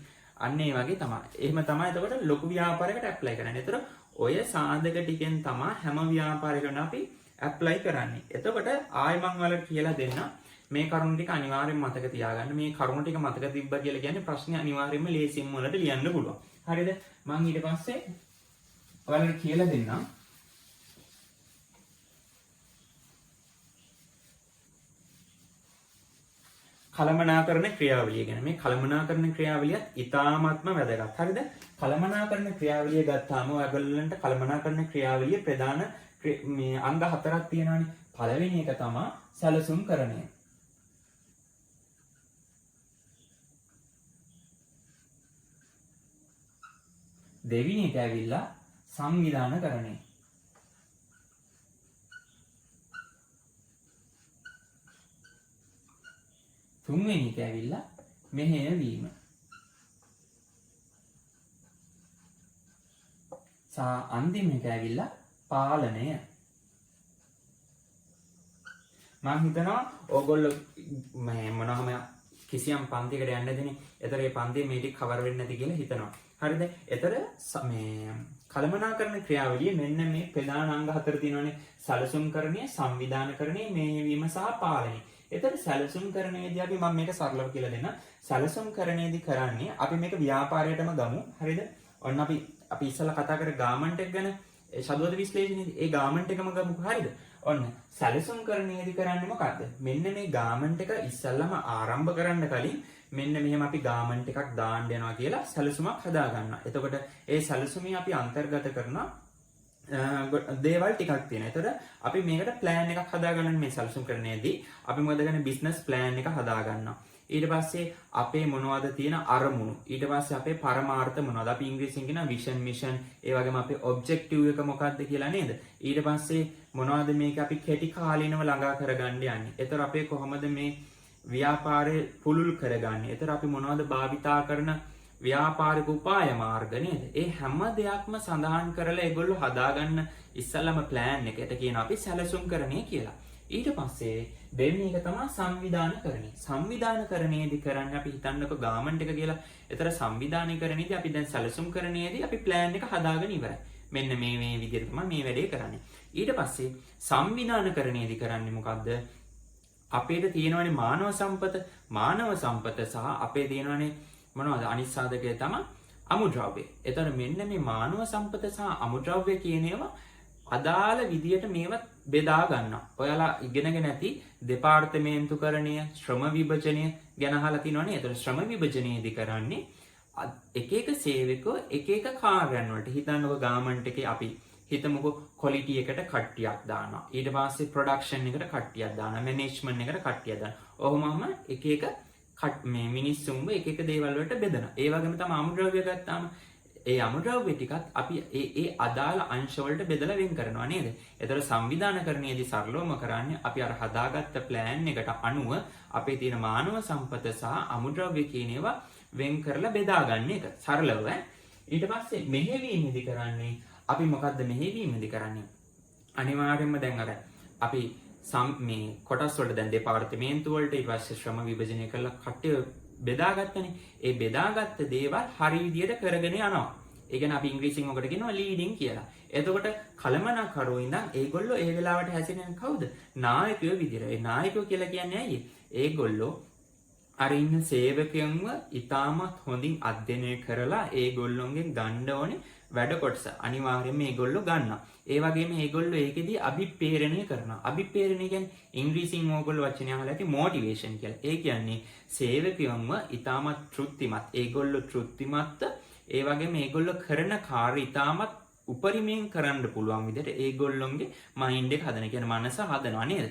අන්න ඒ වගේ තමයි. එහෙම තමයි එතකොට ලොකු ව්‍යාපාරයකට ඇප්ලයි කරන්නේ. එතකොට ඔය සාධක ටිකෙන් තමයි හැම ව්‍යාපාරයකටම අපි ඇප්ලයි කරන්නේ. එතකොට ආයෙ මං ඔයාලට කියලා දෙන්න මේ කරුණු ටික අනිවාර්යෙන් මතක තියාගන්න. මේ කරුණු ටික මතක තිබ්බා කියලා කියන්නේ ප්‍රශ්නේ අනිවාර්යෙන්ම ලේසියෙන් වලට ලියන්න පුළුවන්. හරිද? මං ඊට පස්සේ ඔයාලට කියලා දෙන්නම්. කළමනාකරණ ක්‍රියාවලිය ගැන. මේ කළමනාකරණ ක්‍රියාවලියත් ඉතාමත්ම වැදගත්. හරිද? කළමනාකරණ ක්‍රියාවලිය ගත්තාම ඔයගොල්ලන්ට කළමනාකරණ ක්‍රියාවලිය ප්‍රධාන මේ අංග හතරක් තියෙනවානේ. පළවෙනි එක තමයි සැලසුම්කරණය. දෙවෙනි එක ඇවිල්ලා සංවිධානකරණය. තුන්වෙනි එක ඇවිල්ලා මෙහෙයවීම. සහ අන්තිම එක ඇවිල්ලා පාලනය. මං හිතනවා ඕගොල්ලෝ මේ මොනවාම කිසියම් පන්තියකට යන්න දෙන්නේ. ඒතර ඒ පන්තියේ මේ ටික කවර් වෙන්නේ නැති කියලා හිතනවා. හරිද? ඒතර මේ කළමනාකරණ ක්‍රියාවලිය මෙන්න මේ ප්‍රධාන අංග හතර තියෙනවානේ. සැලසුම්කරණය, සංවිධානකරණය, මෙහෙයවීම සහ පාලනය. ඒතර සැලසුම්කරණයේදී අපි මම මේක සරලව කියලා දෙන්න. සැලසුම්කරණයේදී කරන්නේ අපි මේක ව්‍යාපාරයටම ගමු. හරිද? ඔන්න අපි අපි ඉස්සෙල්ලා කතා කර ගාමන්ට් එක ගැන ඒ ශබ්දවද විශ්ලේෂණයේදී ඒ ගාමන්ට් එකම ගමුකෝ. හරිද? ඔන්න සැලසුම්කරණයේදී කරන්නේ මොකද්ද? මෙන්න මේ ගාමන්ට් එක ඉස්සෙල්ලාම ආරම්භ කරන්න කලින් මෙන්න මෙහෙම අපි ගාමන්ට් එකක් දාන්න යනවා කියලා සැලසුමක් හදා ගන්නවා. එතකොට ඒ සැලසුමේ අපි අන්තර්ගත කරන දේවල් ටිකක් තියෙනවා. එතකොට අපි මේකට ප්ලෑන් එකක් හදා ගන්න මේ සැලසුම්කරණයේදී අපි මොකද කරන්නේ? බිස්නස් ප්ලෑන් එක හදා ගන්නවා. ඊට පස්සේ අපේ මොනවද තියෙන අරමුණු, ඊට පස්සේ අපේ පරමාර්ථ මොනවද, අපි ඉංග්‍රීසියෙන් කියන විෂන් මිෂන්, ඒ වගේම අපේ ඔබ්ජෙක්ටිව් එක මොකක්ද කියලා නේද? ඊට පස්සේ මොනවද මේක අපි කෙටි කාලීනව ළඟා කරගන්න යන්නේ. එතකොට අපේ කොහොමද මේ ව්‍යාපාරය පුළුල් කරගන්නේ? එතකොට අපි මොනවද භාවිතා කරන ව්‍යාපාරික උපාය මාර්ග නේද? ඒ හැම දෙයක්ම සඳහන් කරලා ඒගොල්ලෝ හදාගන්න ඉස්සල්ලාම ප්ලෑන් එකට කියනවා අපි සැලසුම්කරණය කියලා. ඊට පස්සේ දෙවෙනි එක තමයි සංවිධානකරණය. සංවිධානකරණයේදී කරන්නේ අපි හිතන්නකෝ ගාමන්ට් එක කියලා. ඒතර සංවිධානකරණයේදී අපි දැන් සැලසුම්කරණයේදී අපි ප්ලෑන් එක හදාගෙන ඉවරයි. මෙන්න මේ මේ විදිහට තමයි මේ වැඩේ කරන්නේ. ඊට පස්සේ සංවිධානකරණයේදී කරන්නේ මොකද්ද? අපේට තියෙනවනේ මානව සම්පත, මානව සම්පත සහ අපේ තියෙනවනේ මොනවද අනිත් සාධකය තමයි අමුද්‍රව්‍ය. එතකොට මෙන්න මේ මානව සම්පත සහ අමුද්‍රව්‍ය කියන ඒවා අදාළ විදියට මේවා බෙදා ගන්නවා. ඔයාලා ඉගෙනගෙන ඇති දෙපාර්තමේන්තුකරණය, ශ්‍රම විභජනය ගැන අහලා තියෙනවනේ. එතකොට ශ්‍රම විභජනයේදී කරන්නේ එක එක සේවකෝ එක එක කාර්යයන් වලට. හිතන්නකෝ ගාමන්ට් එකේ අපි හිතමුකෝ ක්වොලිටි එකට කට්ටියක් දානවා. ඊට පස්සේ ප්‍රොඩක්ෂන් එකට කට්ටියක් දානවා. මැනේජ්මන්ට් එකට කට්ටියක් දානවා. ඔහොමම එක එක මේ මිනිස්සුන්ව එක එක දේවල් වලට බෙදනවා. ඒ වගේම තමයි අමුද්‍රව්‍ය ගත්තාම ඒ අමුද්‍රව්‍ය ටිකත් අපි ඒ ඒ අදාළ අංශ වලට බෙදලා වෙන් කරනවා නේද? ඒතර සංවිධානකරණයේදී සරලවම කරන්නේ අපි අර හදාගත්ත ප්ලෑන් එකට අනුව අපේ තියෙන මානව සම්පත සහ අමුද්‍රව්‍ය කියන ඒවා වෙන් කරලා බෙදා ගන්න එක සරලව. ඊට පස්සේ මෙහෙවීමේදී කරන්නේ අපි මොකද්ද මෙහෙවීමේදී කරන්නේ? අනිවාර්යයෙන්ම දැන් අර අපි මේ කොටස් වලට දැන් දෙපාර්තමේන්තු වලට ඊට පස්සේ ශ්‍රම විභජනය කරලා කට්ටිය බෙදාගත්තනේ. ඒ බෙදාගත්ත දේවල් හරි විදියට කරගෙන යනවා. ඒ කියන්නේ අපි ඉංග්‍රීසියෙන් ඔකට කියනවා ලීඩින් කියලා. එතකොට කළමනාකරුවෝ ඉඳන් ඒගොල්ලෝ ඒ වෙලාවට හැසිරෙන්නේ කවුද? නායකයෝ විදියට. ඒ නායකයෝ කියලා කියන්නේ ඇයි? ඒගොල්ලෝ අර ඉන්න සේවකයන්ව ඉතාමත් හොඳින් අධ්‍යයනය කරලා ඒගොල්ලොන්ගෙන් ගන්න ඕනේ වැඩ කොටස අනිවාර්යයෙන්ම ඒගොල්ලෝ ගන්නවා. ඒ වගේම ඒගොල්ලෝ ඒකෙදි අභිප්‍රේරණය කරනවා. අභිප්‍රේරණය කියන්නේ ඉංග්‍රීසියෙන් ඕගොල්ලෝ වචනය අහලා ඇති මොටිවේෂන් කියලා. ඒ කියන්නේ සේවකයන්ව ඉතාමත් තෘප්තිමත්, ඒගොල්ලෝ තෘප්තිමත්ව, ඒ වගේම ඒගොල්ලෝ කරන කාර්ය ඉතාමත් උපරිමයෙන් කරන්න පුළුවන් විදිහට ඒගොල්ලොන්ගේ මයින්ඩ් එක හදන. කියන්නේ මනස හදනවා නේද?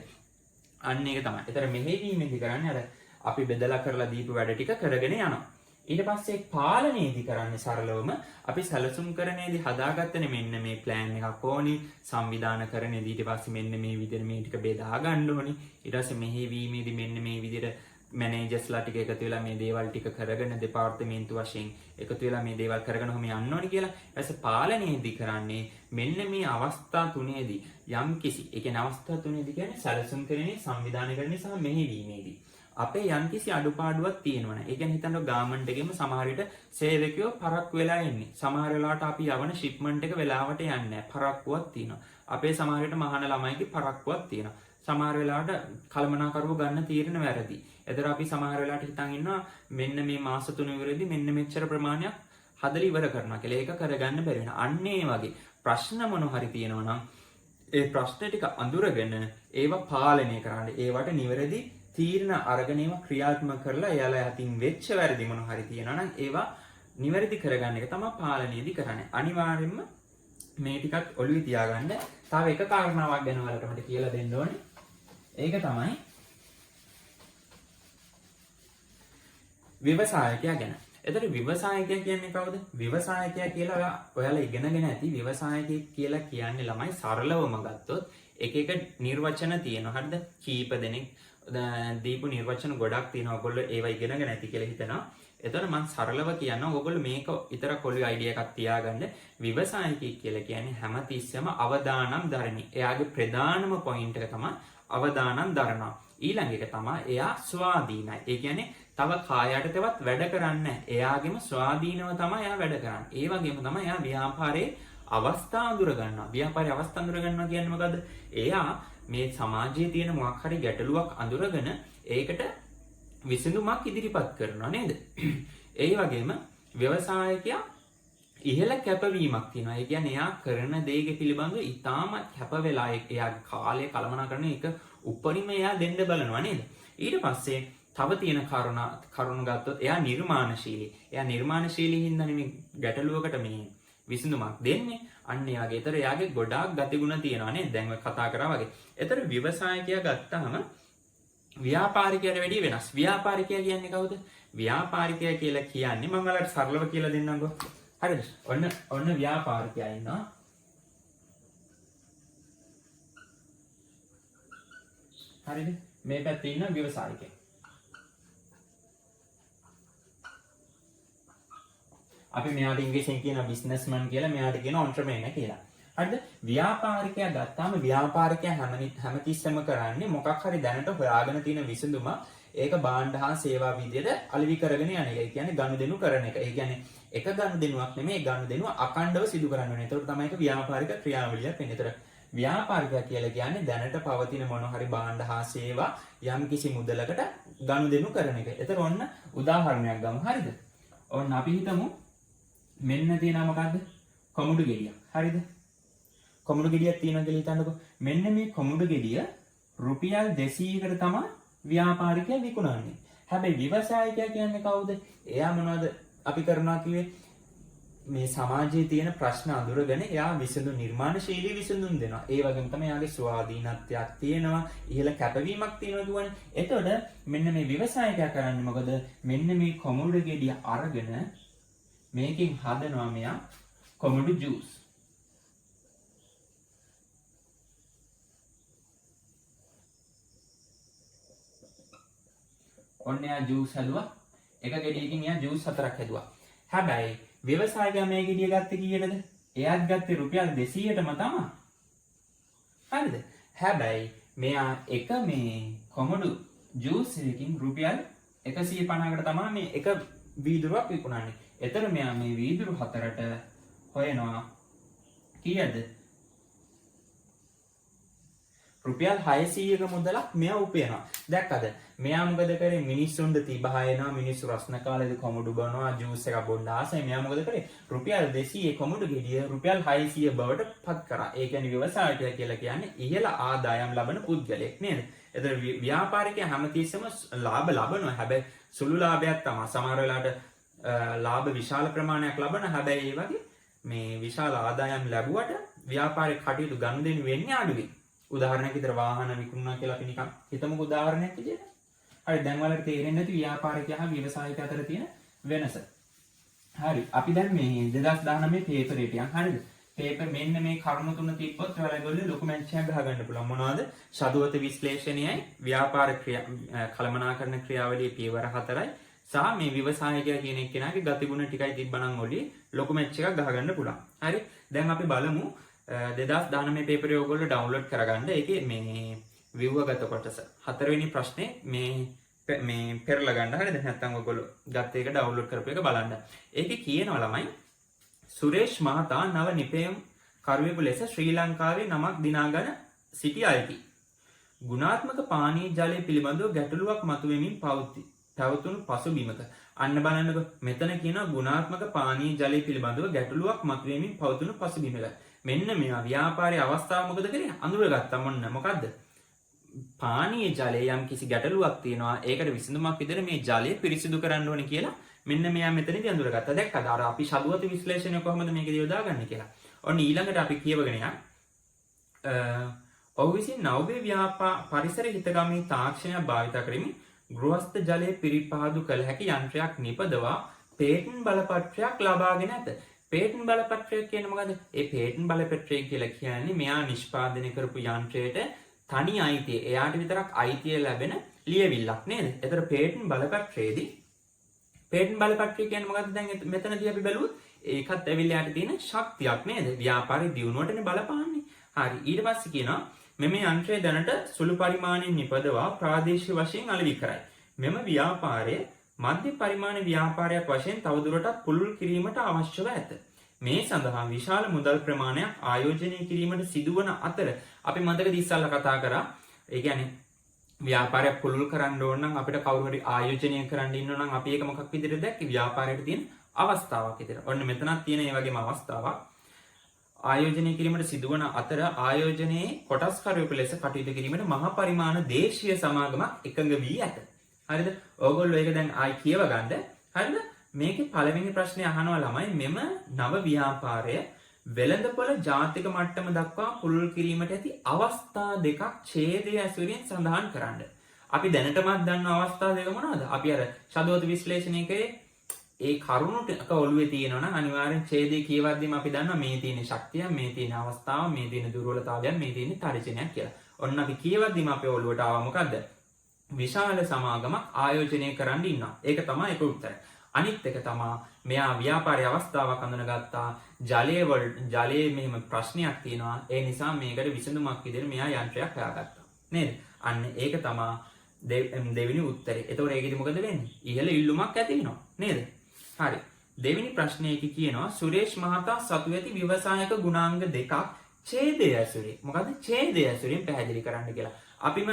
අන්න ඒක තමයි. ඒතර මෙහෙවීමේදී කරන්නේ අර අපි බෙදලා කරලා දීපු වැඩ ටික කරගෙන යනවා. ඊට පස්සේ පාලනයේදී කරන්නේ සරලවම අපි සැලසුම් කරණයේදී හදාගත්තනේ මෙන්න මේ ප්ලෑන් එකක් ඕනි, සංවිධානකරණයේදී ඊට පස්සේ මෙන්න මේ විදිහට මේ ටික බෙදා ගන්න ඕනි, ඊට පස්සේ මෙහෙවීමේදී මෙන්න මේ විදිහට මැනේජර්ස්ලා ටික එකතු වෙලා මේ දේවල් ටික කරගෙන දෙපාර්තමේන්තු වශයෙන් එකතු වෙලා මේ දේවල් කරගෙන ඔහොම යන්න ඕනි කියලා. ඊට පස්සේ පාලනයේදී කරන්නේ මෙන්න මේ අවස්ථා තුනේදී යම් කිසි, ඒ කියන්නේ අවස්ථා තුනේදී කියන්නේ සැලසුම් කරණේ, සංවිධානකරණේ සහ මෙහෙවීමේදී අපේ යම්කිසි අඩුපාඩුවක් තියෙනවනේ. ඒ කියන්නේ හිතන්න ගාමන්ට් එකේම සමහර විට සේවකයෝ පරක්කු වෙලා එන්නේ. සමහර වෙලාවට අපි යවන ෂිප්මන්ට් එක වෙලාවට යන්නේ නැහැ. පරක්කුවක් තියෙනවා. අපේ සමහර විට මහාන ළමයිගේ පරක්කුවක් තියෙනවා. සමහර වෙලාවට කළමනාකරුවෝ ගන්න තීරණ වැරදි. එතන අපි සමහර වෙලාවට හිතන් ඉන්නවා මෙන්න මේ මාස තුන ඉවරෙදි මෙන්න මෙච්චර ප්‍රමාණයක් හදලා ඉවර කරනවා කියලා. ඒක කරගන්න බැරි වෙනවා. අන්න ඒ වගේ ප්‍රශ්න මොන හරි තියෙනවා නම් ඒ ප්‍රශ්න ටික අඳුරගෙන ඒවා පාලනය කරන්න. ඒවට නිවැරදි තීරණ අරගෙන ඒවා ක්‍රියාත්මක කරලා එයාලා අතින් වෙච්ච වැරදි මොන හරි තියෙනවා නම් ඒවා නිවැරදි කරගන්න එක තමයි පාලනයේදී කරන්නේ. අනිවාර්යයෙන්ම මේ ටිකත් ඔළුවේ තියාගන්න. තව එක කාරණාවක් ගැන ඔයාලට මට කියලා දෙන්න ඕනේ. ඒක තමයි ව්‍යවසායකයා ගැන. එතකොට ව්‍යවසායකයා කියන්නේ කවුද? ව්‍යවසායකයා කියලා ඔයාලා ඉගෙනගෙන ඇති. ව්‍යවසායකයෙක් කියලා කියන්නේ ළමයි සරලවම ගත්තොත් එක එක නිර්වචන තියෙනවා. හරිද? කීප දෙනෙක් දීපු නිර්වචන ගොඩක් තියෙනවා. ඔයගොල්ලෝ ඒවා ඉගෙනගෙන ඇති කියලා හිතනවා. එතකොට මං සරලව කියනවා ඔයගොල්ලෝ මේක විතරක් ඔළුවේ අයිඩියා එකක් තියාගන්න. ව්‍යවසායකයෙක් කියලා කියන්නේ හැමතිස්සෙම අවදානම් දරණි. එයාගේ ප්‍රධානම පොයින්ට් එක තමයි අවදානම් දරනවා. ඊළඟ එක තමයි එයා ස්වාධීනයි. ඒ කියන්නේ තව කායයටවත් වැඩ කරන්නේ නැහැ. එයාගේම ස්වාධීනව තමයි එයා වැඩ කරන්නේ. ඒ වගේම තමයි එයා ව්‍යාපාරයේ අවස්ථා අඳුර ගන්නවා. ව්‍යාපාරයේ අවස්ථා අඳුර ගන්නවා කියන්නේ මොකද්ද? එයා මේ සමාජයේ තියෙන මොකක් හරි ගැටලුවක් අඳුරගෙන ඒකට විසඳුමක් ඉදිරිපත් කරනවා නේද? ඒ වගේම ව්‍යවසායකයා ඉහළ කැපවීමක් තියෙනවා. ඒ කියන්නේ එයා කරන දේ පිළිබඳව ඉතාමත් කැප වෙලා එයාගේ කාලය කළමනාකරන එක උපරිම එයා දෙන්න බලනවා නේද? ඊට පස්සේ තව තියෙන කරුණු ගත්තොත් එයා නිර්මාණශීලී. එයා නිර්මාණශීලී හින්දානේ මේ ගැටලුවකට මේ විසඳුමක් දෙන්නේ. අන්න ඒ වගේ. ඒතර එයාගේ ගොඩාක් ගතිගුණ තියෙනවා නේද? දැන් ඔය කතා කරා වගේ. ඒතර ව්‍යවසායකයා ගත්තාම ව්‍යාපාරිකයාට වැඩිය වෙනස්. ව්‍යාපාරිකයා කියන්නේ කවුද? ව්‍යාපාරිකයා කියලා කියන්නේ මම ඔයාලට සරලව කියලා දෙන්නම්කෝ. හරිද? ඔන්න ඔන්න ව්‍යාපාරිකයා ඉන්නවා. හරිද? මේ පැත්තේ ඉන්න ව්‍යවසායකයා. අපි මෙයාට ඉංග්‍රීසියෙන් කියන බිස්නස්මන් කියලා, මෙයාට කියන ඔන්ටර්ප්‍රෙනර් කියලා. හරිද? ව්‍යාපාරිකයා ගත්තාම ව්‍යාපාරිකයා හැමතිස්සෙම කරන්නේ මොකක් හරි දැනට හොයාගෙන තියෙන විසඳුම ඒක භාණ්ඩ හා සේවා විදියට අලෙවි කරගෙන යන එක. ඒ කියන්නේ ගනුදෙනු කරන එක. ඒ කියන්නේ එක ගනුදෙනුවක් නෙමෙයි, ගනුදෙනුව අඛණ්ඩව සිදු කරන්න ඕනේ. ඒතකොට තමයි ඒක ව්‍යාපාරික ක්‍රියාවලියක් වෙන්නේ. ඒතර ව්‍යාපාරිකයා කියලා කියන්නේ දැනට පවතින මොන හරි භාණ්ඩ හා සේවා යම් කිසි මුදලකට ගනුදෙනු කරන එක. ඒතර ඔන්න උදාහරණයක් ගමු. හරිද? ඔන්න අපි හිතමු මෙන්න තියෙනවා මොකද්ද? කොමුඩු ගෙඩියක්. හරිද? කොමුඩු ගෙඩියක් තියෙනවා කියලා හිතන්නකෝ. මෙන්න මේ කොමුඩු ගෙඩිය රුපියල් 200කට තමයි ව්‍යාපාරිකයා විකුණන්නේ. හැබැයි ව්‍යවසායකයා කියන්නේ කවුද? එයා මොනවද අපි කරනවා කිව්වේ? මේ සමාජයේ තියෙන ප්‍රශ්න අඳුරගෙන එයා විසඳුම් නිර්මාණශීලී විසඳුම් දෙනවා. ඒ වගේම තමයි එයාගේ ස්වාධීනත්වයක් තියෙනවා, ඉහළ කැපවීමක් තියෙනවා කියවනේ. එතකොට මෙන්න මේ ව්‍යවසායකයා කරන්නේ මොකද? මෙන්න මේ කොමුඩු ගෙඩිය අරගෙන මේකෙන් හදනවා මෙයා කොමුඩු ජූස්. ඔන්න එයා ජූස් හැදුවා. එක ගෙඩියකින් එයා ජූස් 4ක් හැදුවා. හැබැයි ව්‍යවසායකයා මේ ගෙඩිය ගත්තේ කීයටද? එයාත් ගත්තේ රුපියල් 200ටම තමයි. හරිද? හැබැයි මෙයා එක මේ කොමඩු ජූස් එකකින් රුපියල් 150කට තමයි මේ එක වීදුරුවක් විකුණන්නේ. එතන මෙයා මේ වීදුරු 4ට හොයනවා කීයද? රුපියල් 600ක මුදලක් මෙයා උපයනවා. දැක්කද? මෙයා මොකද කරේ? මිනිස්සුන්ට තිබහ එනවා. මිනිස්සු රස්න කාලේදී කොමුඩු බොනවා, ජූස් එකක් බොන්න ආසයි. මෙයා මොකද කරේ? රුපියල් 200 කොමුඩු ගෙඩිය රුපියල් 600 බවට පත් කරා. ඒ කියන්නේ ව්‍යවසායකයා කියලා කියන්නේ ඉහළ ආදායම් ලබන පුද්ගලයෙක් නේද? එතකොට ව්‍යාපාරිකයා හැමතිස්සෙම ලාභ ලබනවා. හැබැයි සුළු ලාභයක් තමයි. සමහර වෙලාවට ලාභ විශාල ප්‍රමාණයක් ලබන. හැබැයි ඒ වගේ මේ විශාල ආදායම් ලැබුවට ව්‍යාපාරික කටයුතු ගනුදෙනු වෙන්නේ අඩුවෙන්. උදාහරණයක් විතර වාහන විකුණනවා කියලා අපි නිකන් හිතමුකෝ උදාහරණයක් විදියට. හරි, දැන් ඔයාලට තේරෙන්නේ නැති ව්‍යාපාරිකයා හා ව්‍යවසායකයා අතර තියෙන වෙනස. හරි, අපි දැන් මේ 2019 පේපරේට යන්. හරිද? පේපර් මෙන්න මේ කරුණු තුන තිබ්බොත් ඔයාලා ලොකු මැච් එකක් ගහගන්න පුළුවන්. මොනවද? ෂදුවත විශ්ලේෂණයයි, ව්‍යාපාර ක්‍රියා කළමනාකරණ ක්‍රියාවලියේ පියවර 4යි සහ මේ ව්‍යවසායකයා කියන එක්කෙනාගේ ගතිගුණ ටිකයි තිබ්බනම් ඔලියේ ලොකු මැච් එකක් ගහගන්න පුළුවන්. හරි, දැන් අපි බලමු 2019 පේපරේ ඔයගොල්ලෝ ඩවුන්ලෝඩ් කරගන්න. ඒකේ මේ ව්‍යුහගත කොටස හතරවෙනි ප්‍රශ්නේ මේ මේ පෙරලා ගන්න. හරිද? නැත්නම් ඔයගොල්ලෝ ගත්ත එක ඩවුන්ලෝඩ් කරපු එක බලන්න. ඒකේ කියනවා ළමයි, සුරේෂ් මහතා නව නිපැයුම් කරුවෙකු ලෙස ශ්‍රී ලංකාවේ නමක් දිනාගෙන සිටි අයෙකි. ගුණාත්මක පානීය ජලය පිළිබඳව ගැටලුවක් මතුවෙමින් පැවතුණු පසුබිමක. අන්න බලන්නකෝ, මෙතන කියනවා ගුණාත්මක පානීය ජලය පිළිබඳව ගැටලුවක් මතුවෙමින් පවතුණු පසුබිමක. මෙන්න මෙයා ව්‍යාපාරයේ අවස්ථාව මොකද කරේ? අඳුරගත්තා. මොන්න මොකද්ද? පානීය ජලයේ යම් කිසි ගැටලුවක් තියෙනවා. ඒකට විසඳුමක් විදිහට මේ ජලය පිරිසිදු කරන්න ඕනේ කියලා මෙන්න මෙයා මෙතනදී අඳුරගත්තා. දැක්කද? අර අපි ෂදුවත විශ්ලේෂණය කොහොමද මේකදී යොදාගන්නේ කියලා. ඔන්න ඊළඟට අපි කියවගෙන යන්. ඔහු විසින් නව්‍ය ව්‍යාපාර පරිසර හිතගමී තාක්ෂණයක් භාවිත කරමින් ගෘහස්ත ජලය පිරිපහදු කළ හැකි යන්ත්‍රයක් නිපදවා පේටන්ට් බලපත්‍රයක් ලබාගෙන ඇත. පේටන්ට් බලපත්‍රය කියන්නේ මොකද්ද? ඒ පේටන්ට් බලපත්‍රය කියලා කියන්නේ මෙයා නිෂ්පාදනය කරපු යන්ත්‍රයට තනි අයිතිය, එයාට විතරක් අයිතිය ලැබෙන ලියවිල්ලක් නේද? ඒතර පේටන්ට් බලපත්‍රයේදී පේටන්ට් බලපත්‍රය කියන්නේ මොකද්ද? දැන් මෙතනදී අපි බැලුවොත් ඒකත් ඇවිල්ලා යාට තියෙන ශක්තියක් නේද? ව්‍යාපාරي දියුණුවටනේ බලපාන්නේ. හරි, ඊට පස්සේ කියනවා මෙම යන්ත්‍රය දැනට සුළු පරිමාණයෙන් නිපදවා ප්‍රාදේශීය වශයෙන් අලෙවි කරයි. මෙම ව්‍යාපාරය මධ්‍ය පරිමාණ ව්‍යාපාරයක් වශයෙන් තවදුරටත් පුළුල් කිරීමට අවශ්‍යව ඇත. මේ සඳහා විශාල මුදල් ප්‍රමාණයක් ආයෝජනය කිරීමට සිදුවන අතර අපි මතකද ඉස්සල්ලා කතා කරා, ඒ කියන්නේ ව්‍යාපාරයක් පුළුල් කරන්න ඕන නම් අපිට කවුරු හරි ආයෝජනය කරන්න ඉන්නව නම් අපි ඒක මොකක් විදිහට දැක්කේ? ව්‍යාපාරයට තියෙන අවස්ථාවක් විදිහට. ඔන්න මෙතනක් තියෙන ඒ වගේම අවස්ථාවක්. ආයෝජනය කිරීමට සිදුවන අතර ආයෝජනයේ කොටස්කරුවෙකු ලෙස කටයුතු කිරීමට මහ පරිමාණ දේශීය සමාගමක් එකඟ වී ඇත. හරිද? ඕගොල්ලෝ ඒක දැන් ආයි කියව ගන්න. හරිද? මේකේ පළවෙනි ප්‍රශ්නේ අහනවා ළමයි, මෙම නව ව්‍යාපාරය වෙළඳපොළ ජාතික මට්ටම දක්වා පුළුල් කිරීමට ඇති අවස්ථා දෙකක් ඡේදය ඇසුරින් සඳහන් කරන්න. අපි දැනටමත් දන්න අවස්ථා දෙක මොනවද? අපි අර ෂදෝත විශ්ලේෂණය කරේ ඒ කරුණු ටික ඔළුවේ තියෙනවා නම් අනිවාර්යෙන් ඡේදය කියවද්දිම අපි දන්නවා මේ තියෙන ශක්තිය, මේ තියෙන අවස්ථාව, මේ තියෙන දුර්වලතාවයන්, මේ තියෙන තර්ජනයක් කියලා. ඔන්න අපි කියවද්දිම අපේ ඔළුවට ආවා මොකද්ද? විශාල සමාගමක් ආයෝජනය කරන්න ඉන්නවා. ඒක තමයි එක උත්තරය. අනිත් එක තමා මෙයා ව්‍යාපාරයේ අවස්ථාවක් අඳුනගත්තා. ජලයේ මෙහෙම ප්‍රශ්නයක් තියෙනවා. ඒ නිසා මේකට විසඳුමක් විදිහට මෙයා යන්ත්‍රයක් හොයාගත්තා. නේද? අන්න ඒක තමා දෙවෙනි උත්තරේ. එතකොට ඒකෙදි මොකද වෙන්නේ? ඉහළ ඉල්ලුමක් ඇති වෙනවා. නේද? හරි. දෙවෙනි ප්‍රශ්නයේදී කියනවා සුරේෂ් මහතා සතු ඇති ව්‍යවසායක ගුණාංග දෙකක් ඡේදය ඇසුරින්. මොකද්ද? ඡේදය ඇසුරින් පැහැදිලි කරන්න කියලා. අපිම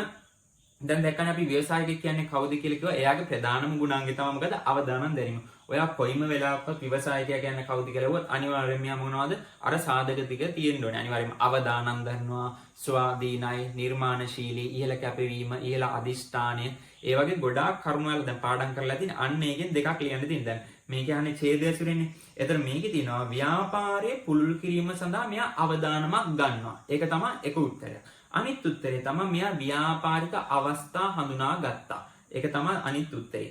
දැන් දැක්කනේ අපි ව්‍යවසායකයෙක් කියන්නේ කවුද කියලා කිව්වා. එයාගේ ප්‍රධානම ගුණාංගය තමයි මොකද? අවදානම් දැරීම. ඔයා කොයිම වෙලාවකවත් ව්‍යවසායකයා කියන්නේ කවුද කියලා ඇහුවොත් අනිවාර්යයෙන්ම එයා මොනවද? අර සාධක ටික තියෙන්න ඕනේ. අනිවාර්යයෙන්ම අවදානම් දන්නවා, ස්වාධීනයි, නිර්මාණශීලී, ඉහළ කැපවීම, ඉහළ අධිෂ්ඨානය, ඒ වගේ ගොඩාක් කරුණු වල දැන් පාඩම් කරලා තියෙන. අන්න ඒකෙන් දෙකක් ලියන්න තියෙන. දැන් මේ කියන්නේ ඡේදය ඇසුරෙන්නේ. එතන මේකේ තියෙනවා ව්‍යාපාරයේ පුළුල් කිරීම සඳහා මෙයා අවදානමක් ගන්නවා. ඒක තමයි එක උත්තරය. අනිත් උත්තරේ තමයි මෙයා ව්‍යාපාරික අවස්ථා හඳුනා ගත්තා. ඒක තමයි අනිත් උත්තරේ.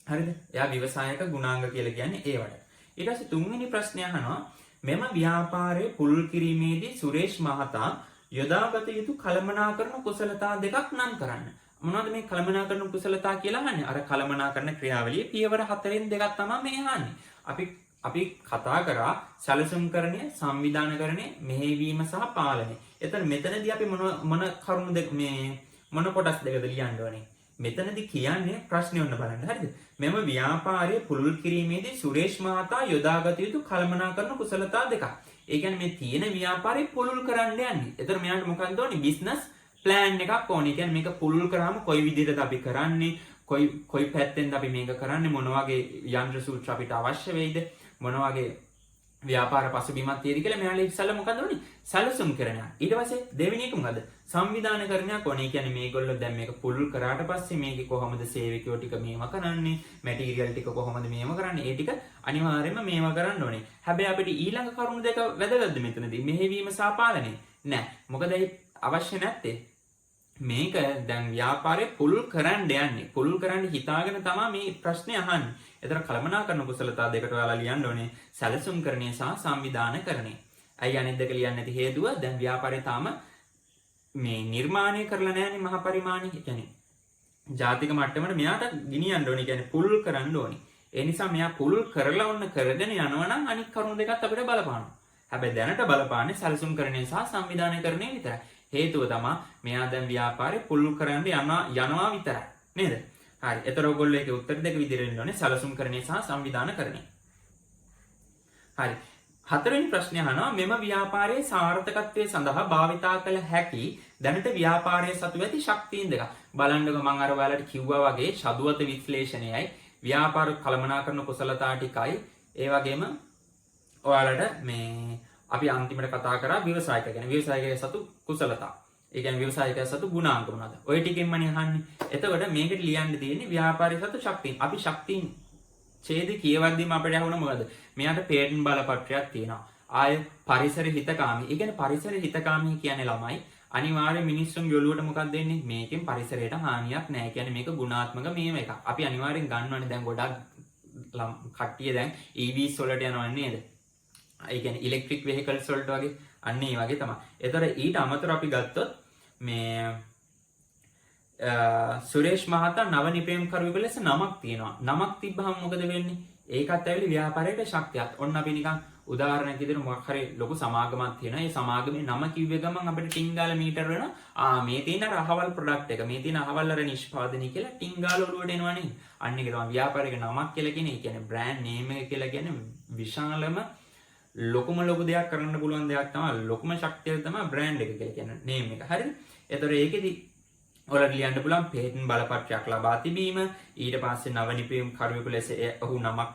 හරිද? එයා ව්‍යවසායක ගුණාංග කියලා කියන්නේ ඒවට. ඊට පස්සේ තුන්වෙනි ප්‍රශ්නය අහනවා මෙම ව්‍යාපාරයේ පුළුල් කිරීමේදී සුරේෂ් මහතා යොදාගත යුතු කළමනාකරන කුසලතා දෙකක් නම් කරන්න. මොනවද මේ කළමනාකරන කුසලතා කියලා අහන්නේ? අර කළමනාකරන ක්‍රියාවලියේ පියවර හතරෙන් දෙකක් තමයි මේ අහන්නේ. අපි අපි කතා කරා සැලසුම්කරණය, සංවිධානකරණය, මෙහෙයවීම සහ පාලනය. එතන මෙතනදී අපි මොන මොන කරුණු දෙක මේ මොන කොටස් දෙකද ලියන්න ඕනේ? මෙතනදී කියන්නේ ප්‍රශ්නේ ඔන්න බලන්න. හරිද? මෙම ව්‍යාපාරය පුළුල් කිරීමේදී සුරේෂ් මහතා යොදාගත යුතු කළමනාකරන කුසලතා දෙකක්. ඒ කියන්නේ මේ තියෙන ව්‍යාපාරය පුළුල් කරන්න යන්නේ. එතන මෙයාට මොකක්ද ඕනේ? බිස්නස් ප්ලෑන් එකක් ඕනේ. ඒ කියන්නේ මේක පුළුල් කරාම කොයි විදිහටද අපි කරන්නේ? කොයි කොයි පැත්තෙන්ද අපි මේක කරන්නේ? මොන වගේ යන්ත්‍ර සූත්‍ර අපිට අවශ්‍ය වෙයිද? මොන වගේ ව්‍යාපාර පසුබිමක් තියෙද කියලා මෙයාලා ඉස්සෙල්ලා මොකද ඕනේ? සැලසුම් කරනවා. ඊට පස්සේ දෙවෙනි එක මොකද? සංවිධානකරණයක් ඕනේ. ඒ කියන්නේ මේගොල්ලෝ දැන් මේක පුළුල් කරාට පස්සේ මේකේ කොහොමද සේවකයෝ ටික මේව කරන්නේ? මැටීරියල් ටික කොහොමද මේව කරන්නේ? ඒ ටික අනිවාර්යයෙන්ම මේව කරන්න ඕනේ. හැබැයි අපිට ඊළඟ කරුණු දෙක වැදගත්ද මෙතනදී? මෙහෙයවීම සහ පාලනය. නෑ. මොකද ඒ අවශ්‍ය නැත්තේ? මේක දැන් ව්‍යාපාරය පුළුල් කරන්න යන්නේ. පුළුල් කරන්න හිතාගෙන තමයි මේ ප්‍රශ්නේ අහන්නේ. ඒතර කළමනාකරන කුසලතා දෙකට ඔයාලා ලියන්න ඕනේ සැලසුම්කරණය සහ සංවිධානකරණය. ඇයි අනිත් දෙක ලියන්න නැති හේතුව දැන් ව්‍යාපාරය තාම මේ නිර්මාණය කරලා නැහැනේ මහ පරිමාණය. ඒ කියන්නේ ජාතික මට්ටමට මෙයාට ගෙනියන්න ඕනේ. ඒ කියන්නේ පුළුල් කරන්න ඕනේ. ඒ නිසා මෙයා පුළුල් කරලා ඔන්න කරගෙන යනවා නම් අනිත් කරුණු දෙකත් අපිට බලපානවා. හැබැයි දැනට බලපාන්නේ සැලසුම්කරණය සහ සංවිධානකරණය විතරයි. හේතුව තමා මෙයා දැන් ව්‍යාපාරේ පුළුල් කරන්න යනවා විතරයි. නේද? හරි. එතකොට ඔයගොල්ලෝ ඒකේ උත්තර දෙක විදිහට එන්න ඕනේ සැලසුම්කරණය සහ සංවිධානකරණය. හරි. හතරවෙනි ප්‍රශ්නය අහනවා මෙම ව්‍යාපාරයේ සාර්ථකත්වය සඳහා භාවිතා කළ හැකි දැනට ව්‍යාපාරයේ සතු ඇති ශක්තීන් දෙකක්. බලන්නකෝ මම අර ඔයාලට කිව්වා වගේ ෂදුවත විශ්ලේෂණයයි ව්‍යාපාර කළමනාකරන කුසලතා ටිකයි ඒ වගේම ඔයාලට මේ අපි අන්තිමට කතා කරා ව්‍යවසායක ගැන. ව්‍යවසායකයා සතු කුසලතා. ඒ කියන්නේ ව්‍යවසායකයා සතු ගුණාංග මොනවාද? ඔය ටිකෙන්මනේ අහන්නේ. එතකොට මේකට ලියන්න තියෙන්නේ ව්‍යාපාරයේ සතු ශක්තීන්. අපි ශක්තීන් ඡේද කියවද්දිම අපිට ඇහුණ මොකද? මෙයාට පේටන්ට් බලපත්‍රයක් තියෙනවා. ආය පරිසර හිතකාමී. ඒ කියන්නේ පරිසර හිතකාමී කියන්නේ ළමයි අනිවාර්ය මිනිස්සුන්ගේ ඔළුවට මොකක්ද දෙන්නේ? මේකෙන් පරිසරයට හානියක් නෑ. ඒ කියන්නේ මේක ගුණාත්මක මේව එකක්. අපි අනිවාර්යෙන් ගන්නවනේ දැන් ගොඩක් කට්ටිය දැන් EVs වලට යනවා නේද? ඒ කියන්නේ ඉලෙක්ට්‍රික් වෙහිකල්ස් වලට වගේ අන්න ඒ වගේ තමයි. ඒතර ඊට අමතරව අපි ගත්තොත් මේ සුරේෂ් මහතා නව නිපැයුම්කරුවෙකු ලෙස නමක් තියෙනවා. නමක් තිබ්බහම මොකද වෙන්නේ? ඒකත් ඇවිල්ලා ව්‍යාපාරයට ශක්තියක්. ඔන්න අපි නිකන් උදාහරණයක් විදිහට මොකක් හරි ලොකු සමාගමක් තියෙනවා. ඒ සමාගමේ නම කිව්වේ ගමන් අපිට ටින් ගාලා මීටර වෙනවා. ආ මේ තියෙන අර අහවල් ප්‍රොඩක්ට් එක, මේ තියෙන අහවල් අර නිෂ්පාදනය කියලා ටින් ගාලා ඔළුවට එනවා නේද? අන්න ඒක තමයි ව්‍යාපාරික නමක් කියලා කියන්නේ. ඒ කියන්නේ බ්‍රෑන්ඩ් නේම් එක කියලා කියන්නේ විශාලම ලොකුම ලොකු දෙයක් කරන්න පුළුවන් දෙයක් තමයි ලොකුම ශක්තිය තමයි බ්‍රෑන්ඩ් එක කියලා කියන්නේ නේම් එක. හරිද? එතකොට ඒකෙදි ඔයාලට ලියන්න පුළුවන් පේටන්ට් බලපත්‍රයක් ලබා තිබීම, ඊට පස්සේ නව නිපැයුම් කරුවෙකු ලෙස ඔහු නමක්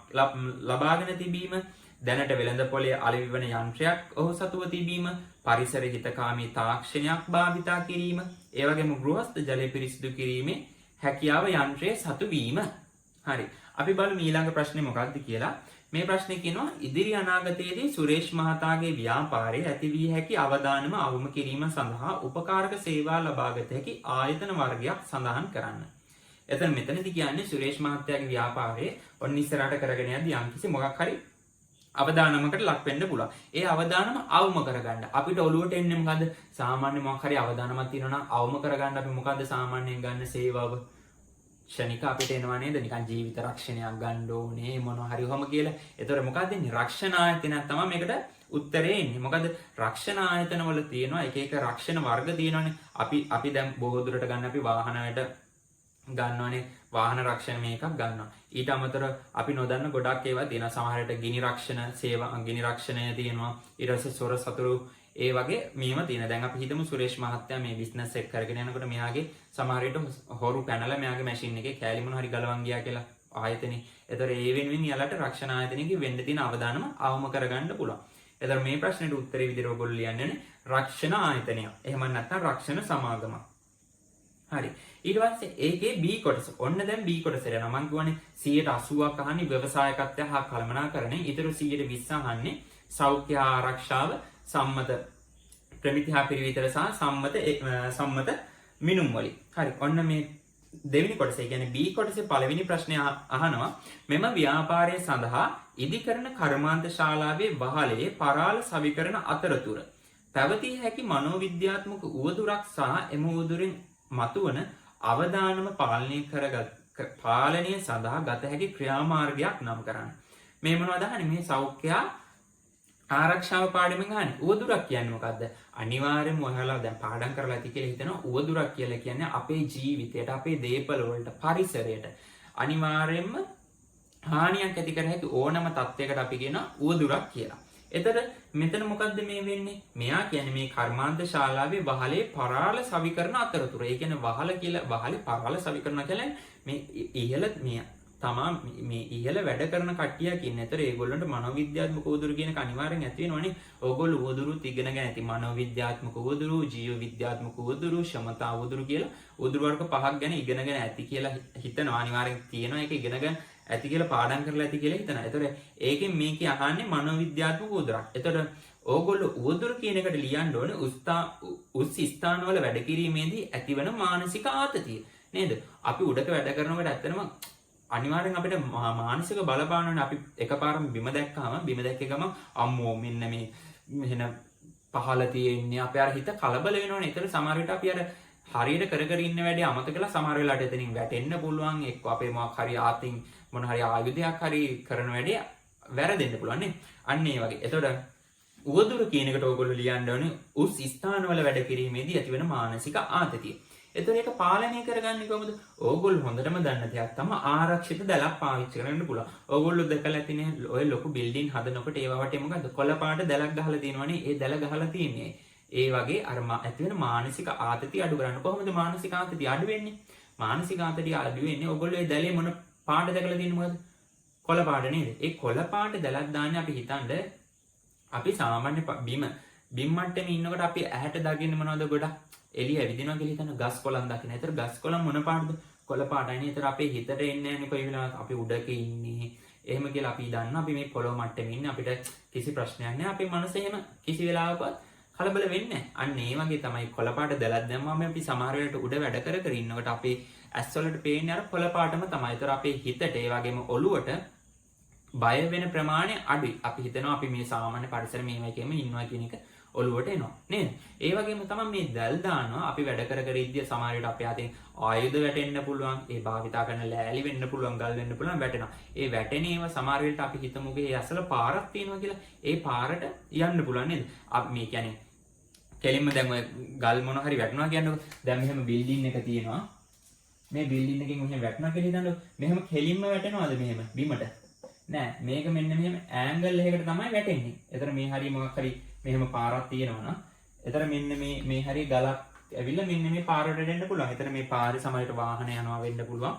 ලබාගෙන තිබීම, දැනට වෙළඳ පොලේ අලෙවි වන යන්ත්‍රයක් ඔහු සතුව තිබීම, පරිසර හිතකාමී තාක්ෂණයක් භාවිතා කිරීම, ඒ වගේම ගෘහස්ත ජලය පිරිසිදු කිරීමේ හැකියාව යන්ත්‍රයේ සතු වීම. හරි. අපි බලමු ඊළඟ ප්‍රශ්නේ මොකක්ද කියලා. මේ ප්‍රශ්නේ කියනවා ඉදිරි අනාගතයේදී සුරේෂ් මහතාගේ ව්‍යාපාරයේ ඇති විය හැකි අවදානම අවම කිරීම සඳහා උපකාරක සේවා ලබාගත හැකි ආයතන වර්ගයක් සඳහන් කරන්න. එතන මෙතනදි කියන්නේ සුරේෂ් මහත්තයාගේ ව්‍යාපාරයේ ඔන්න ඉස්සරහට කරගෙන යද්දි යම්කිසි මොකක් හරි අවදානමකට ලක් වෙන්න පුළුවන්. ඒ අවදානම අවම කරගන්න. අපිට ඔලුවට එන්නේ මොකද්ද? සාමාන්‍ය මොකක් හරි අවදානමක් තියෙනවා නම් අවම කරගන්න අපි මොකද්ද සාමාන්‍යයෙන් ගන්න සේවාව? ක්ෂණික අපිට එනවා නේද? නිකන් ජීවිත රක්ෂණයක් ගන්න ඕනේ මොනවා හරි ඔහොම කියලා. ඒතර මොකද්ද එන්නේ? රක්ෂණ ආයතනයක් තමයි මේකට උත්තරේ එන්නේ. මොකද රක්ෂණ ආයතන වල තියෙනවා එක එක රක්ෂණ වර්ග තියෙනවානේ. අපි අපි දැන් බොහෝ දුරට ගන්න අපි වාහනයට ගන්නවනේ වාහන රක්ෂණ මේකක් ගන්නවා. ඊට අමතරව අපි නොදන්න ගොඩක් ඒවා තියෙනවා. සමහර විට ගිනි රක්ෂණ සේවා ගිනි රක්ෂණය තියෙනවා. ඊට පස්සේ සොර සතුරු ඒ වගේ මේව තියෙනවා. දැන් අපි හිතමු සුරේෂ් මහත්තයා මේ බිස්නස් එක කරගෙන යනකොට මෙයාගේ සමහර විට හොරු පැනලා මෙයාගේ මැෂින් එකේ කෑලි මොන හරි ගලවන් ගියා කියලා ආයතනේ. ඒතර ඒ වෙනුවෙන් එයාලට රක්ෂණ ආයතනයකින් වෙන්න තියෙන අවදානම අවම කරගන්න පුළුවන්. ඒතර මේ ප්‍රශ්නෙට උත්තරේ විදිහට ඔයගොල්ලෝ ලියන්නේ රක්ෂණ ආයතනය. එහෙම නැත්නම් රක්ෂණ සමාගමක්. හරි. ඊට පස්සේ ඒකේ B කොටස. ඔන්න දැන් B කොටසට යනවා. මං කියවනේ 80ක් අහන්නේ ව්‍යවසායකත්වය හා කළමනාකරණය. ඊටු 120 අහන්නේ සෞඛ්‍ය ආරක්ෂාව, සම්මත ප්‍රමිති හා පිරිවිතර සහ සම්මත සම්මත මිනුම් වලින්. හරි. ඔන්න මේ දෙවෙනි කොටස, ඒ කියන්නේ B කොටසේ පළවෙනි ප්‍රශ්නය අහනවා මෙම ව්‍යාපාරය සඳහා ඉදිකරන කර්මාන්ත ශාලාවේ වහලේ පරාල සවිකරන අතරතුර පැවතිය හැකි මනෝවිද්‍යාත්මක උවදුරක් සහ එම උවදුරින් මතුවන අවදානම පාලනය කරගත් පාලනය සඳහා ගත හැකි ක්‍රියාමාර්ගයක් නම් කරන්න. මේ මොනවද අහන්නේ? මේ සෞඛ්‍ය ආරක්ෂාව පාඩමෙන් අහන්නේ. උවදුරක් කියන්නේ මොකද්ද? අනිවාර්යයෙන්ම ඔයාලා දැන් පාඩම් කරලා ඇති කියලා හිතනවා. උවදුරක් කියලා කියන්නේ අපේ ජීවිතයට, අපේ දේපල වලට, පරිසරයට අනිවාර්යයෙන්ම හානියක් ඇති කර හැකි ඕනම තත්යකට අපි කියනවා උවදුරක් කියලා. එතකොට මෙතන මොකද්ද මේ වෙන්නේ? මෙයා කියන්නේ මේ කර්මාන්ත ශාලාවේ වහලේ පරාල සවිකරන අතරතුර. ඒ කියන්නේ වහල කියලා වහලේ පරාල සවිකරන කියලා මේ ඉහළ මේ තමා මේ ඉහළ වැඩ කරන කට්ටියක් ඉන්නේ. ඒතර ඒගොල්ලන්ට මනෝවිද්‍යාත්මක උවදුරු කියන එක අනිවාර්යෙන් ඇති වෙනවනේ. ඕගොල්ලෝ උවදුරුත් ඉගෙනගෙන ඇති. මනෝවිද්‍යාත්මක උවදුරු, ජීව විද්‍යාත්මක උවදුරු, ක්ෂමතා උවදුරු කියලා උවදුරු වර්ග පහක් ගැන ඉගෙනගෙන ඇති කියලා හිතනවා. අනිවාර්යෙන් තියෙනවා ඒක ඉගෙනගෙන ඇති කියලා පාඩම් කරලා ඇති කියලා හිතනවා. ඒතර ඒකෙන් මේකේ අහන්නේ මනෝවිද්‍යාත්මක උවදුරක්. ඒතර ඕගොල්ලෝ උවදුරු කියන එකට ලියන්න ඕනේ උස් ස්ථානවල වැඩ කිරීමේදී ඇතිවන මානසික ආතතිය. නේද? අපි උඩක වැඩ කරනකොට ඇත්තටම අනිවාර්යෙන් අපිට මානසික බලපානවනේ. අපි එකපාරම බිම දැක්කහම, බිම දැක්ක ගමන් අම්මෝ මෙන්න මේ මෙහෙන පහළ තියෙන්නේ, අපේ අර හිත කලබල වෙනවනේ. ඒතර සමහර විට අපි අර හරියට කර කර ඉන්න වැඩේ අමතක කරලා සමහර වෙලාවට එතනින් වැටෙන්න පුළුවන්. එක්ක අපේ මොකක් හරි ආතින් මොන හරි ආයුධයක් හරි කරන වැඩේ වැරදෙන්න පුළුවන් නේ. අන්න ඒ වගේ. එතකොට උවදුර කියන එකට ඕගොල්ලෝ ලියන්න ඕනේ උස් ස්ථානවල වැඩ කිරීමේදී ඇතිවන මානසික ආතතිය. එතකොට ඒක පාලනය කරගන්නේ කොහොමද? ඕගොල්ලෝ හොඳටම දන්න දෙයක් තමයි ආරක්ෂිත දැලක් පාවිච්චි කරන්න පුළුවන්. ඕගොල්ලෝ දැකලා ඇතිනේ ඔය ලොකු බිල්ඩින් හදනකොට ඒවා වටේ මොකද්ද? කොළ පාට දැලක් ගහලා තියෙනවනේ. ඒ දැල ගහලා තියෙන්නේ. ඒ වගේ අර ඇති වෙන මානසික ආතතිය අඩු කරන්න. කොහොමද මානසික ආතතිය අඩු වෙන්නේ? මානසික ආතතිය අඩු වෙන්නේ ඕගොල්ලෝ ඒ දැලේ මොන පාට දැකලා තියෙන්නේ මොකද්ද? කොළ පාට නේද? ඒ කොළ පාට දැලක් දාන්නේ අපි හිතනද අපි සාමාන්‍ය බිම බිම් මට්ටමේ ඉන්නකොට අපි ඇහැට දකින්නේ මොනවද ගොඩක්? එළිය ඇවිදිනවා කියලා හිතන ගස් කොළන් දකින්න. ඒතර ගස් කොළන් මොන පාටද? කොළ පාටයි නේ. ඒතර අපේ හිතට එන්නේ නැහැ කොයි වෙලාවක අපි උඩක ඉන්නේ. එහෙම කියලා අපි දන්නවා අපි මේ පොළොව මට්ටමේ ඉන්නේ. අපිට කිසි ප්‍රශ්නයක් නැහැ. අපේ මනස එහෙම කිසි වෙලාවකවත් කලබල වෙන්නේ නැහැ. අන්න ඒ වගේ තමයි කොළ පාට දැලක් දැම්මම අපි සමහර වෙලාවට උඩ වැඩ කර කර ඉන්නකොට අපේ ඇස් වලට පේන්නේ අර කොළ පාටම තමයි. ඒතර අපේ හිතට ඒ වගේම ඔළුවට බය වෙන ප්‍රමාණය අඩුයි. අපි හිතනවා අපි මේ සාමාන්‍ය පරිසර මේ වගේම ඉන්නවා කියන එක ඔළුවට එනවා නේද? ඒ වගේම තමයි මේ දැල් දානවා අපි වැඩ කර කර ඉද්දී සමහර විට අපේ අතින් ආයුධ වැටෙන්න පුළුවන්, ඒ භාවිතා කරන ලෑලි වෙන්න පුළුවන්, ගල් වෙන්න පුළුවන් වැටෙනවා. ඒ වැටෙන ඒවා සමහර විට අපි හිතමුකෝ ඒ අසල පාරක් තියෙනවා කියලා. ඒ පාරට යන්න පුළුවන් නේද? අපි මේ කියන්නේ කෙලින්ම දැන් ඔය ගල් මොන හරි වැටෙනවා කියන්නකෝ. දැන් මෙහෙම බිල්ඩින් එක තියෙනවා. මේ බිල්ඩින් එකෙන් මෙහෙම වැටෙනවා කියලා හිතන්නකෝ. මෙහෙම කෙලින්ම වැටෙනවද මෙහෙම බිමට? නෑ, මේක මෙන්න මෙහෙම ඇන්ගල් එකකට තමයි වැටෙන්නේ. එතන මේ හරිය මොකක් හරි මෙහෙම පාරක් තියෙනවා නම් එතන මෙන්න මේ මේ හරිය ගලක් ඇවිල්ලා මෙන්න මේ පාරට වැටෙන්න පුළුවන්. එතන මේ පාරේ සමහරවිට වාහන යනවා වෙන්න පුළුවන්.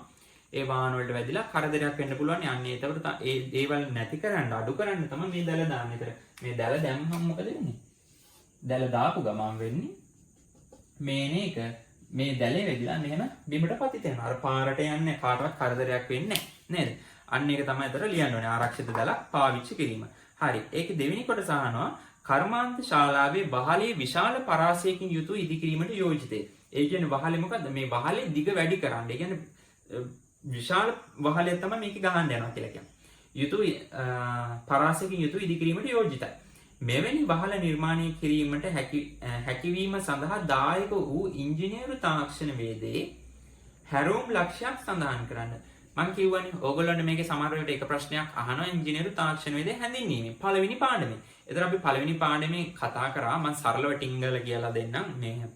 ඒ වාහන වලට වැදිලා කරදරයක් වෙන්න පුළුවන්. යන්නේ එතකොට ඒ දේවල් නැති කරන්න අඩු කරන්න තමයි මේ දැල දාන්නේ. එතන මේ දැල දැම්මම මොකද වෙන්නේ? දැල දාපු ගමන් වෙන්නේ මේන එක මේ දැලේ වැදිලා මෙහෙම බිමට පතිත වෙනවා. අර පාරට යන්නේ කාටවත් කරදරයක් වෙන්නේ නැහැ නේද? අන්න ඒක තමයි අතර ලියන්න ඕනේ ආරක්ෂිත දැලක් පාවිච්චි කිරීම. හරි. ඒකේ දෙවෙනි කොටස අහනවා කර්මාන්ත ශාලාවේ වහලේ විශාල පරාසයකින් යුතුව ඉදිකිරීමට යෝජිතය. ඒ කියන්නේ වහලේ මොකද්ද? මේ වහලේ දිග වැඩි කරන්න. ඒ කියන්නේ විශාල වහලයක් තමයි මේක ගහන්න යනවා කියලා කියන්නේ. යුතු පරාසයකින් යුතුව ඉදිකිරීමට යෝජිතයි. මෙවැනි වහල නිර්මාණය කිරීමට හැකිවීම සඳහා දායක වූ ඉංජිනේරු තාක්ෂණ වේදයේ හැරවුම් ලක්ෂයක් සඳහන් කරන්න. මං කිව්වනේ ඕගොල්ලන්ට මේකේ සමහර වෙලාවට එක ප්‍රශ්නයක් අහනවා ඉංජිනේරු තාක්ෂණ වේදයේ හැඳින්වීමෙන් පළවෙනි පාඩමේ. එතන අපි පළවෙනි පාඩමේ කතා කරා. මං සරලව ටිංගල කියලා දෙන්නම්. මේ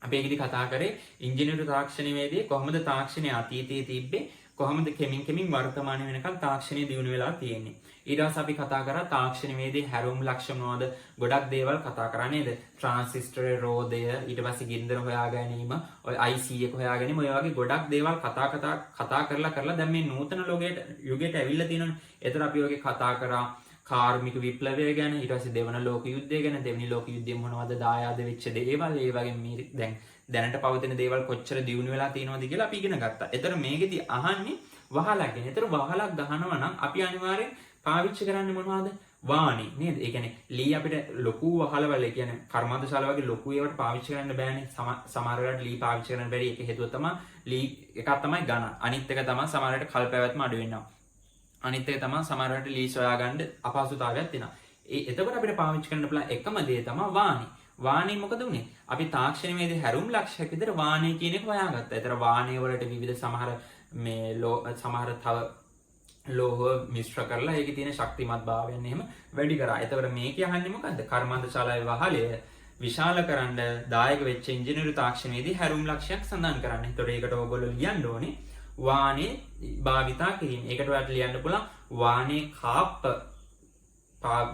අපි ඒකෙදි කතා කරේ ඉංජිනේරු තාක්ෂණ වේදයේ කොහොමද තාක්ෂණය අතීතයේ තිබ්බේ, කොහොමද කෙමින් කෙමින් වර්තමානය වෙනකන් තාක්ෂණය දියුණු වෙලා තියෙන්නේ. ඊට පස්සේ අපි කතා කරා තාක්ෂණ වේදයේ හැරවුම් ලක්ෂණ මොනවද, ගොඩක් දේවල් කතා කරා නේද? ට්‍රාන්සිස්ටර් රෝදය, ඊට පස්සේ ගින්දර හොයා ගැනීම, ඔය IC එක හොයා ගැනීම, ඔය වගේ ගොඩක් දේවල් කතා කතා කතා කරලා කරලා දැන් මේ නූතන ලෝකයට යුගයට ඇවිල්ලා තියෙනවනේ. ඒතර අපි ඔයගේ කතා කරා කාර්මික විප්ලවය ගැන, ඊට පස්සේ දෙවන ලෝක යුද්ධය ගැන, දෙවෙනි ලෝක යුද්ධයේ මොනවද දායාද වෙච්ච දේවල්, ඒ වගේ මේ දැන් දැනට පවතින දේවල් කොච්චර දියුණු වෙලා තියෙනවද කියලා අපි ඉගෙන ගත්තා. ඒතර මේකෙදි අහන්නේ වහලක් ගැන. ඒතර වහලක් ගහනවා නම් අපි අනිවාර්යෙන් පාවිච්චි කරන්නේ මොනවද? වාණි නේද? ඒ කියන්නේ ලී අපිට ලොකු වහලවල, ඒ කියන්නේ කර්මාන්තශාලා වගේ ලොකු ඒවාට පාවිච්චි කරන්න බෑනේ. සමහර වෙලාවට ලී පාවිච්චි කරන්න බැරි එක හේතුව තමයි ලී එකක් තමයි ඝන. අනිත් එක තමයි සමහර වෙලාවට කල් පැවැත්ම අඩු වෙනවා. අනිත් එක තමයි සමහර වෙලාවට ලී සොයාගන්න අපහසුතාවයක් තියෙනවා. ඒ එතකොට අපිට පාවිච්චි කරන්න පුළුවන් එකම දේ තමයි වාණි. වාණි මොකද වුනේ? අපි තාක්ෂණවේදී හැරුම් ලක්ෂයක් විතර වාණි කියන එක හොයාගත්තා. ඒතර වාණි වලට විවිධ සමහර මේ සමහර තව ලෝහ මිශ්‍ර කරලා ඒකේ තියෙන ශක්තිමත් භාවයන් එහෙම වැඩි කරා. එතකොට මේක අහන්නේ මොකද්ද? කර්මාන්ත ශාලාවේ වහලය විශාල කරන්න දායක වෙච්ච ඉංජිනේරු තාක්ෂණයේදී හැරුම් ලක්ෂයක් සඳහන් කරන්න. එතකොට ඒකට ඔයගොල්ලෝ ලියන්න ඕනේ වාණේ භාවිතා කිරීම. ඒකට ඔයාලට ලියන්න පුළුවන් වාණේ කාප්ප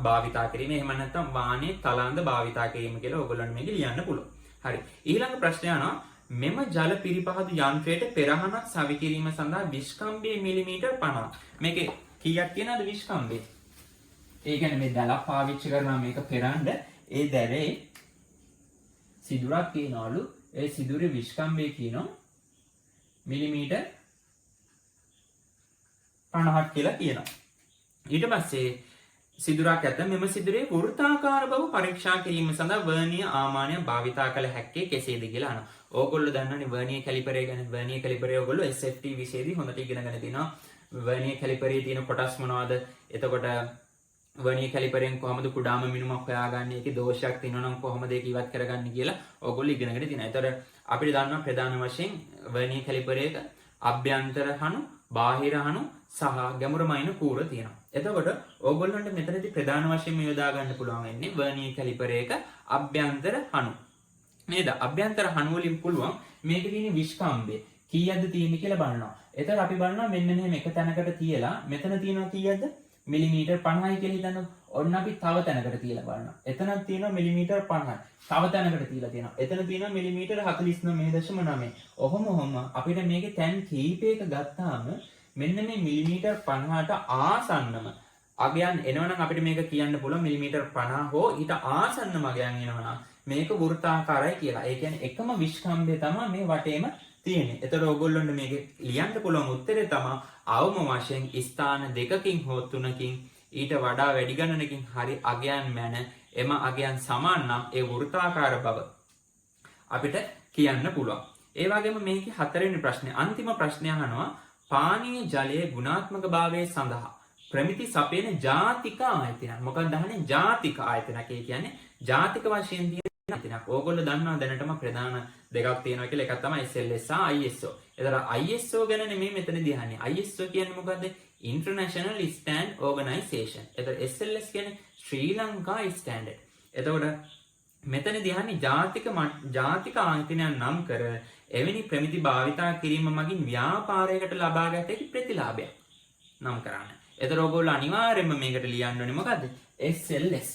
භාවිතා කිරීම. එහෙම නැත්නම් වාණේ තලන්ද භාවිතා කිරීම කියලා ඔයගොල්ලන්ට මේක ලියන්න පුළුවන්. හරි. ඊළඟ ප්‍රශ්නය අහනවා මෙම ජල පිරිපහදු යන්ත්‍රයට පෙරහනක් සවි කිරීම සඳහා විශ්කම්භය මිලිමීටර් 50. මේකේ කීයක් කියනවද විශ්කම්භය? ඒ කියන්නේ මේ දැලක් පාවිච්චි කරනවා මේක පෙරන්න. ඒ දැලේ සිදුරක් තියනවලු. ඒ සිදුරේ විශ්කම්භය කියනවා මිලිමීටර් 50ක් කියලා කියනවා. ඊට පස්සේ සිදුරක් ඇත. මෙම සිදුරේ වෘත්තාකාර බව පරීක්ෂා කිරීම සඳහා වර්නියර් ආමානය භාවිතා කළ හැක්කේ කෙසේද කියලා අහනවා. ඕගොල්ලෝ දන්නවනේ වර්නියර් කැලිපරය ගැන. වර්නියර් කැලිපරය ඕගොල්ලෝ SFT විෂයේදී හොඳට ඉගෙනගෙන තිනවා. වර්නියර් කැලිපරයේ තියෙන කොටස් මොනවද? එතකොට වර්නියර් කැලිපරෙන් කොහොමද කුඩාම මිනුමක් හොයාගන්නේ? ඒකේ දෝෂයක් තියෙනවා නම් කොහොමද ඒක ඉවත් කරගන්නේ කියලා ඕගොල්ලෝ ඉගෙනගෙන තිනවා. එතකොට අපිට දන්නවා ප්‍රධාන වශයෙන් වර්නියර් කැලිපරයක අභ්‍යන්තර හනු, බාහිර හනු සහ ගැඹුර මයින් කූර තියෙනවා. එතකොට ඕගොල්ලන්ට මෙතනදී ප්‍රධාන වශයෙන්ම යොදා ගන්න පුළුවන් වෙන්නේ වර්නියර් කැලිපරයක අභ්‍යන්තර හනු. නේද? අභ්‍යන්තර හනු වලින් පුළුවන් මේකේ තියෙන විශ්කම්භය කීයක්ද තියෙන්නේ කියලා බලනවා. එතකොට අපි බලනවා මෙන්න මෙහෙම එක තැනකට තියලා මෙතන තියෙනවා කීයක්ද? මිලිමීටර් 50යි කියලා හිතන්නකො. ඔන්න අපි තව තැනකට තියලා බලනවා. එතනක් තියෙනවා මිලිමීටර් 50යි. තව තැනකට තියලා තියෙනවා. එතන තියෙනවා මිලිමීටර් 49.9. ඔහොම ඔහොම අපිට මේකේ තැන් කීපයක ගත්තාම මෙන්න මේ මිලිමීටර් 50ට ආසන්නම අගයන් එනවනම් අපිට මේක කියන්න පුළුවන් මිලිමීටර් 50 හෝ ඊට ආසන්නම අගයන් එනවනම් මේක වෘත්තාකාරයි කියලා. ඒ කියන්නේ එකම විශ්කම්භය තමයි මේ වටේම තියෙන්නේ. එතකොට ඔයගොල්ලන්ට මේක ලියන්න පුළුවන් උත්තරේ තමයි අවම වශයෙන් ස්ථාන දෙකකින් හෝ තුනකින් ඊට වඩා වැඩි ගණනකින් හරි අගයන් මැන එම අගයන් සමාන නම් ඒ වෘත්තාකාර බව අපිට කියන්න පුළුවන්. ඒ වගේම මේකේ හතරවෙනි ප්‍රශ්නේ, අන්තිම ප්‍රශ්නය අහනවා පානීය ජලයේ ගුණාත්මක භාවය සඳහා ප්‍රමිති සපයන ජාතික ආයතනයක්. මොකක්ද අහන්නේ? ජාතික ආයතනයක්. ඒ කියන්නේ ජාතික වශයෙන් තියෙන ආයතනයක්. ඕගොල්ලෝ දන්නවා දැනටම ප්‍රධාන දෙකක් තියෙනවා කියලා. එකක් තමයි SLS සහ ISO. එතකොට ISO ගැන නෙමෙයි මෙතනදී අහන්නේ. ISO කියන්නේ මොකද්ද? International Standard Organization. එතකොට SLS කියන්නේ ශ්‍රී ලංකා ස්ටෑන්ඩඩ්. එතකොට මෙතනදී අහන්නේ ජාතික ආයතනයක් නම් කර එවැනි ප්‍රමිති භාවිතා කිරීම මගින් ව්‍යාපාරයකට ලබාගත හැකි ප්‍රතිලාභයක් නම් කරන්න. එතකොට ඔයගොල්ලෝ අනිවාර්යයෙන්ම මේකට ලියන්න ඕනේ මොකද්ද? SLS.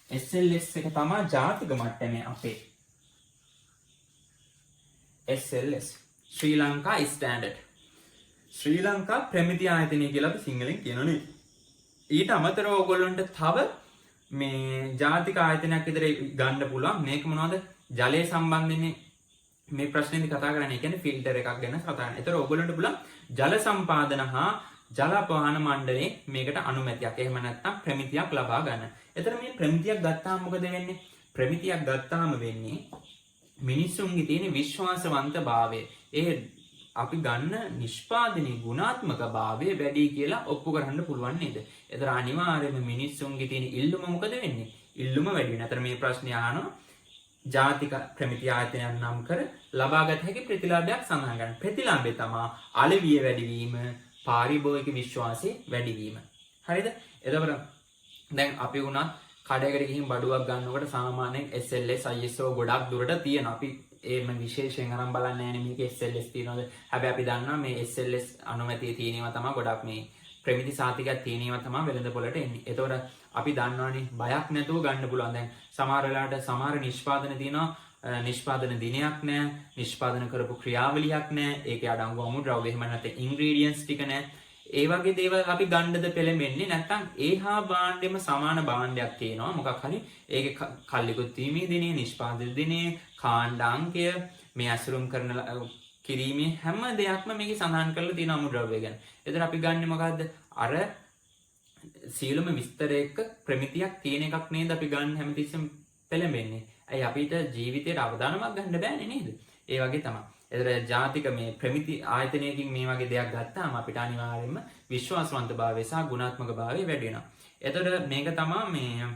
SLS එක තමයි ජාතික මට්ටමේ අපේ. SLS ශ්‍රී ලංකා ස්ටෑන්ඩඩ්. ශ්‍රී ලංකා ප්‍රමිති ආයතනය කියලා අපි සිංහලෙන් කියනවනේ. ඊට අමතරව ඔයගොල්ලන්ට තව මේ ජාතික ආයතනයක් විතර ගන්න පුළුවන්. මේක මොනවද? ජලය සම්බන්ධයෙන් මේ ප්‍රශ්නේදී කතා කරන්නේ. ඒ කියන්නේ ෆිල්ටර් එකක් ගැන කතා කරන්නේ. ඒතර ඔයගොල්ලන්ට පුළුවන් ජල සම්පාදන හා ජල අපවහන මණ්ඩලයේ මේකට අනුමැතියක්, එහෙම නැත්නම් ප්‍රමිතියක් ලබා ගන්න. ඒතර මේ ප්‍රමිතියක් ගත්තාම මොකද වෙන්නේ? ප්‍රමිතියක් ගත්තාම වෙන්නේ මිනිස්සුන්ගේ තියෙන විශ්වාසවන්ත භාවය. ඒ අපි ගන්න නිෂ්පාදනයේ ගුණාත්මක භාවය වැඩි කියලා ඔප්පු කරන්න පුළුවන් නේද? ඒතර අනිවාර්යයෙන්ම මිනිස්සුන්ගේ තියෙන ඉල්ලුම මොකද වෙන්නේ? ඉල්ලුම වැඩි වෙනවා. ඒතර මේ ප්‍රශ්නේ අහනවා ජාතික ප්‍රමිති ආයතනයක් නම් කර ලබාගත හැකි ප්‍රතිලාභයක් සඳහන් කරන්න. ප්‍රතිලාභය තමා අලෙවිය වැඩිවීම, පාරිභෝගික විශ්වාසය වැඩිවීම. හරිද? එතකොට දැන් අපි වුණත් කඩයකට ගිහින් බඩුවක් ගන්නකොට සාමාන්‍යයෙන් SLS, ISO ගොඩක් දුරට තියෙනවා. අපි ඒම විශේෂයෙන් අරන් බලන්නේ නෑනේ මේක SLS තියෙනවද. හැබැයි අපි දන්නවා මේ SLS අනුමැතිය තියෙන ඒවා තමයි ගොඩක් මේ ප්‍රමිති සහතිකයක් තියෙන ඒවා තමයි වෙළඳ පොළට එන්නේ. එතකොට අපි දන්නවනේ බයක් නැතුව ගන්න පුළුවන්. දැන් සමහර වෙලාවට සමහර නිෂ්පාදන තියෙනවා, නිෂ්පාදන දිනයක් නෑ, නිෂ්පාදන කරපු ක්‍රියාවලියක් නෑ, ඒකේ අඩංගු අමුද්‍රව්‍ය එහෙම නැත්නම් ඉන්ග්‍රීඩියන්ට්ස් ටික නෑ. ඒ වගේ දේවල් අපි ගන්නද පෙළඹෙන්නේ? නැත්නම් ඒ හා භාණ්ඩෙම සමාන භාණ්ඩයක් තියෙනවා මොකක් හරි, ඒකේ කල් ඉකුත් වීමේ දිනේ, නිෂ්පාදන දිනේ, කාණ්ඩ අංකය, මේ ඇසුරුම් කරන කිරීමේ හැම දෙයක්ම මේකේ සඳහන් කරලා තියෙන අමුද්‍රව්‍ය ගැන. එතකොට අපි ගන්නෙ මොකද්ද? අර සියලුම විස්තර එක්ක ප්‍රමිතියක් තියෙන එකක් නේද අපි ගන්න හැමතිස්සෙම පෙළඹෙන්නේ. ඇයි අපිට ජීවිතේට අවදානමක් ගන්න බෑනේ නේද? ඒ වගේ තමයි. එතකොට ජාතික මේ ප්‍රමිති ආයතනයකින් මේ වගේ දෙයක් ගත්තාම අපිට අනිවාර්යයෙන්ම විශ්වාසවන්තභාවය සහ ගුණාත්මක භාවය වැඩි වෙනවා. එතකොට මේක තමයි මේ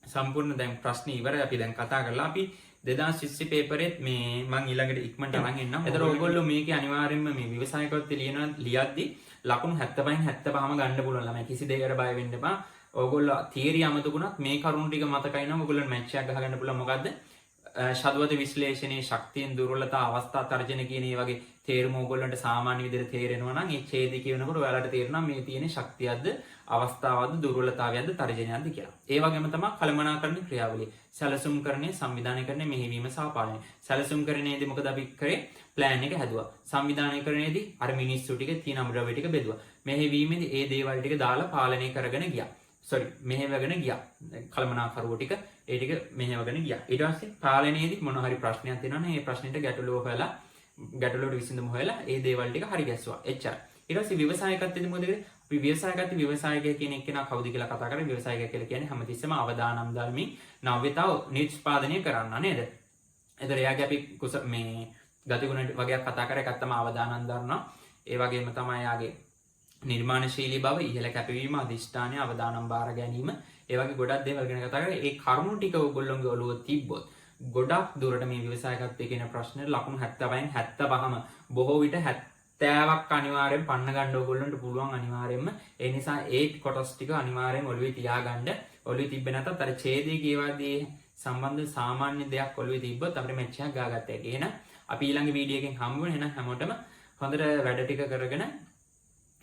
සම්පූර්ණ දැන් ප්‍රශ්න ඉවරයි අපි දැන් කතා කරලා. අපි 2020 පේපරෙත් මේ මං ඊළඟට ඉක්මනට අරන් එන්නම්. එතකොට ඔයගොල්ලෝ මේකේ අනිවාර්යයෙන්ම මේ ව්‍යවසායකත්වය ලියනවා ලියද්දි ලකුණු 75න් 75ම ගන්න පුළුවන් ළමයි. කිසි දෙයකට බය වෙන්න එපා. ඔයගොල්ලෝ තියරි අමතකුණත් මේ කරුණු ටික මතකයි නම් ඔයගොල්ලෝ මැච් එකක් ගහගන්න පුළුවන්. මොකද්ද? ෂදුවත විශ්ලේෂණයේ ශක්තියෙන් දුර්වලතා අවස්ථා තර්ජන කියන ඒ වගේ තේරුම ඕගොල්ලන්ට සාමාන්‍ය විදිහට තේරෙනවා නම් ඒ ඡේදය කියනකොට ඔයාලට තේරෙනවා මේ තියෙන ශක්තියක්ද, අවස්ථාවක්ද, දුර්වලතාවයක්ද, තර්ජනයක්ද කියලා. ඒ වගේම තමයි කළමනාකරණ ක්‍රියාවලිය. සැලසුම්කරණය, සංවිධානයකරණය, මෙහෙයවීම සහ පාලනය. සැලසුම්කරණයේදී මොකද අපි කරේ? ප්ලෑන් එක හැදුවා. සංවිධානයකරණයේදී අර මිනිස්සු ටික තියෙන අමුද්‍රව්‍ය ටික බෙදුවා. මෙහෙයවීමේදී ඒ දේවල් ටික දාලා පාලනය කරගෙන ගියා. සෝරි, මෙහෙවගෙන ගියා. කළමනාකරුවෝ ටික ඒ ටික මෙහෙවගෙන ගියා. ඊට පස්සේ පාලනයේදී මොන හරි ප්‍රශ්නයක් තියෙනවා නම් ඒ ප්‍රශ්නෙට ගැටලුව හොයලා, ගැටලුවට විසඳුම හොයලා ඒ දේවල් ටික හරි ගැස්සුවා. එච්චරයි. ඊට පස්සේ ව්‍යවසායකත්වයේදී මොකද කරේ? අපි ව්‍යවසායකත්වයේ ව්‍යවසායකය කියන එක්කෙනා කවුද කියලා කතා කරේ. ව්‍යවසායකය කියලා කියන්නේ හැමතිස්සෙම අවදානම් ධර්මී නව්‍යතාව නිෂ්පාදනය කරන්න නේද? එතකොට එයාගේ අපි කුස මේ ගතිගුණ වගේක් කතා කරා. එකක් තමයි අවදානම් දරනවා. ඒ වගේම තමයි එයාගේ නිර්මාණශීලී බව, ඉහළ කැපවීම, අධිෂ්ඨානය, අවදානම් බාර ගැනීම, ඒ වගේ ගොඩක් දේවල් ගැන කතා කරා. ඒ කරුණු ටික ඔයගොල්ලෝගේ ඔළුව තිබ්බොත් ගොඩක් දුරට මේ ව්‍යවසායකත්වයේ කියන ප්‍රශ්නෙට ලකුණු 75න් 75ම, බොහෝ විට 70ක් අනිවාර්යෙන් පන්න ගන්න ඕගොල්ලන්ට පුළුවන් අනිවාර්යෙන්ම. ඒ නිසා ඒ කොටස් ටික අනිවාර්යෙන් ඔළුවේ තියාගන්න. ඔළුවේ තිබ්බේ නැතත් අර ඡේදයේ කියවද්දී සම්බන්ධ සාමාන්‍ය දෙයක් ඔළුවේ තිබ්බොත් අපිට මැච් එකක් ගාගත්ත හැකි. එහෙනම් අපි ඊළඟ වීඩියෝ එකෙන් හම්බ වෙන. එහෙනම් හැමෝටම හොඳට වැඩ ටික කරගෙන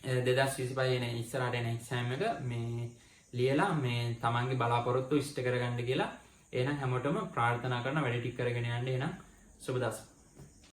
2025 එන ඉස්සරහට එන එක්සෑම් එක මේ ලියලා මේ තමන්ගේ බලාපොරොත්තු ඉෂ්ට කරගන්න කියලා එහෙනම් හැමෝටම ප්‍රාර්ථනා කරන, වැඩ ටික කරගෙන යන්න. එහෙනම් සුබ දවසක්.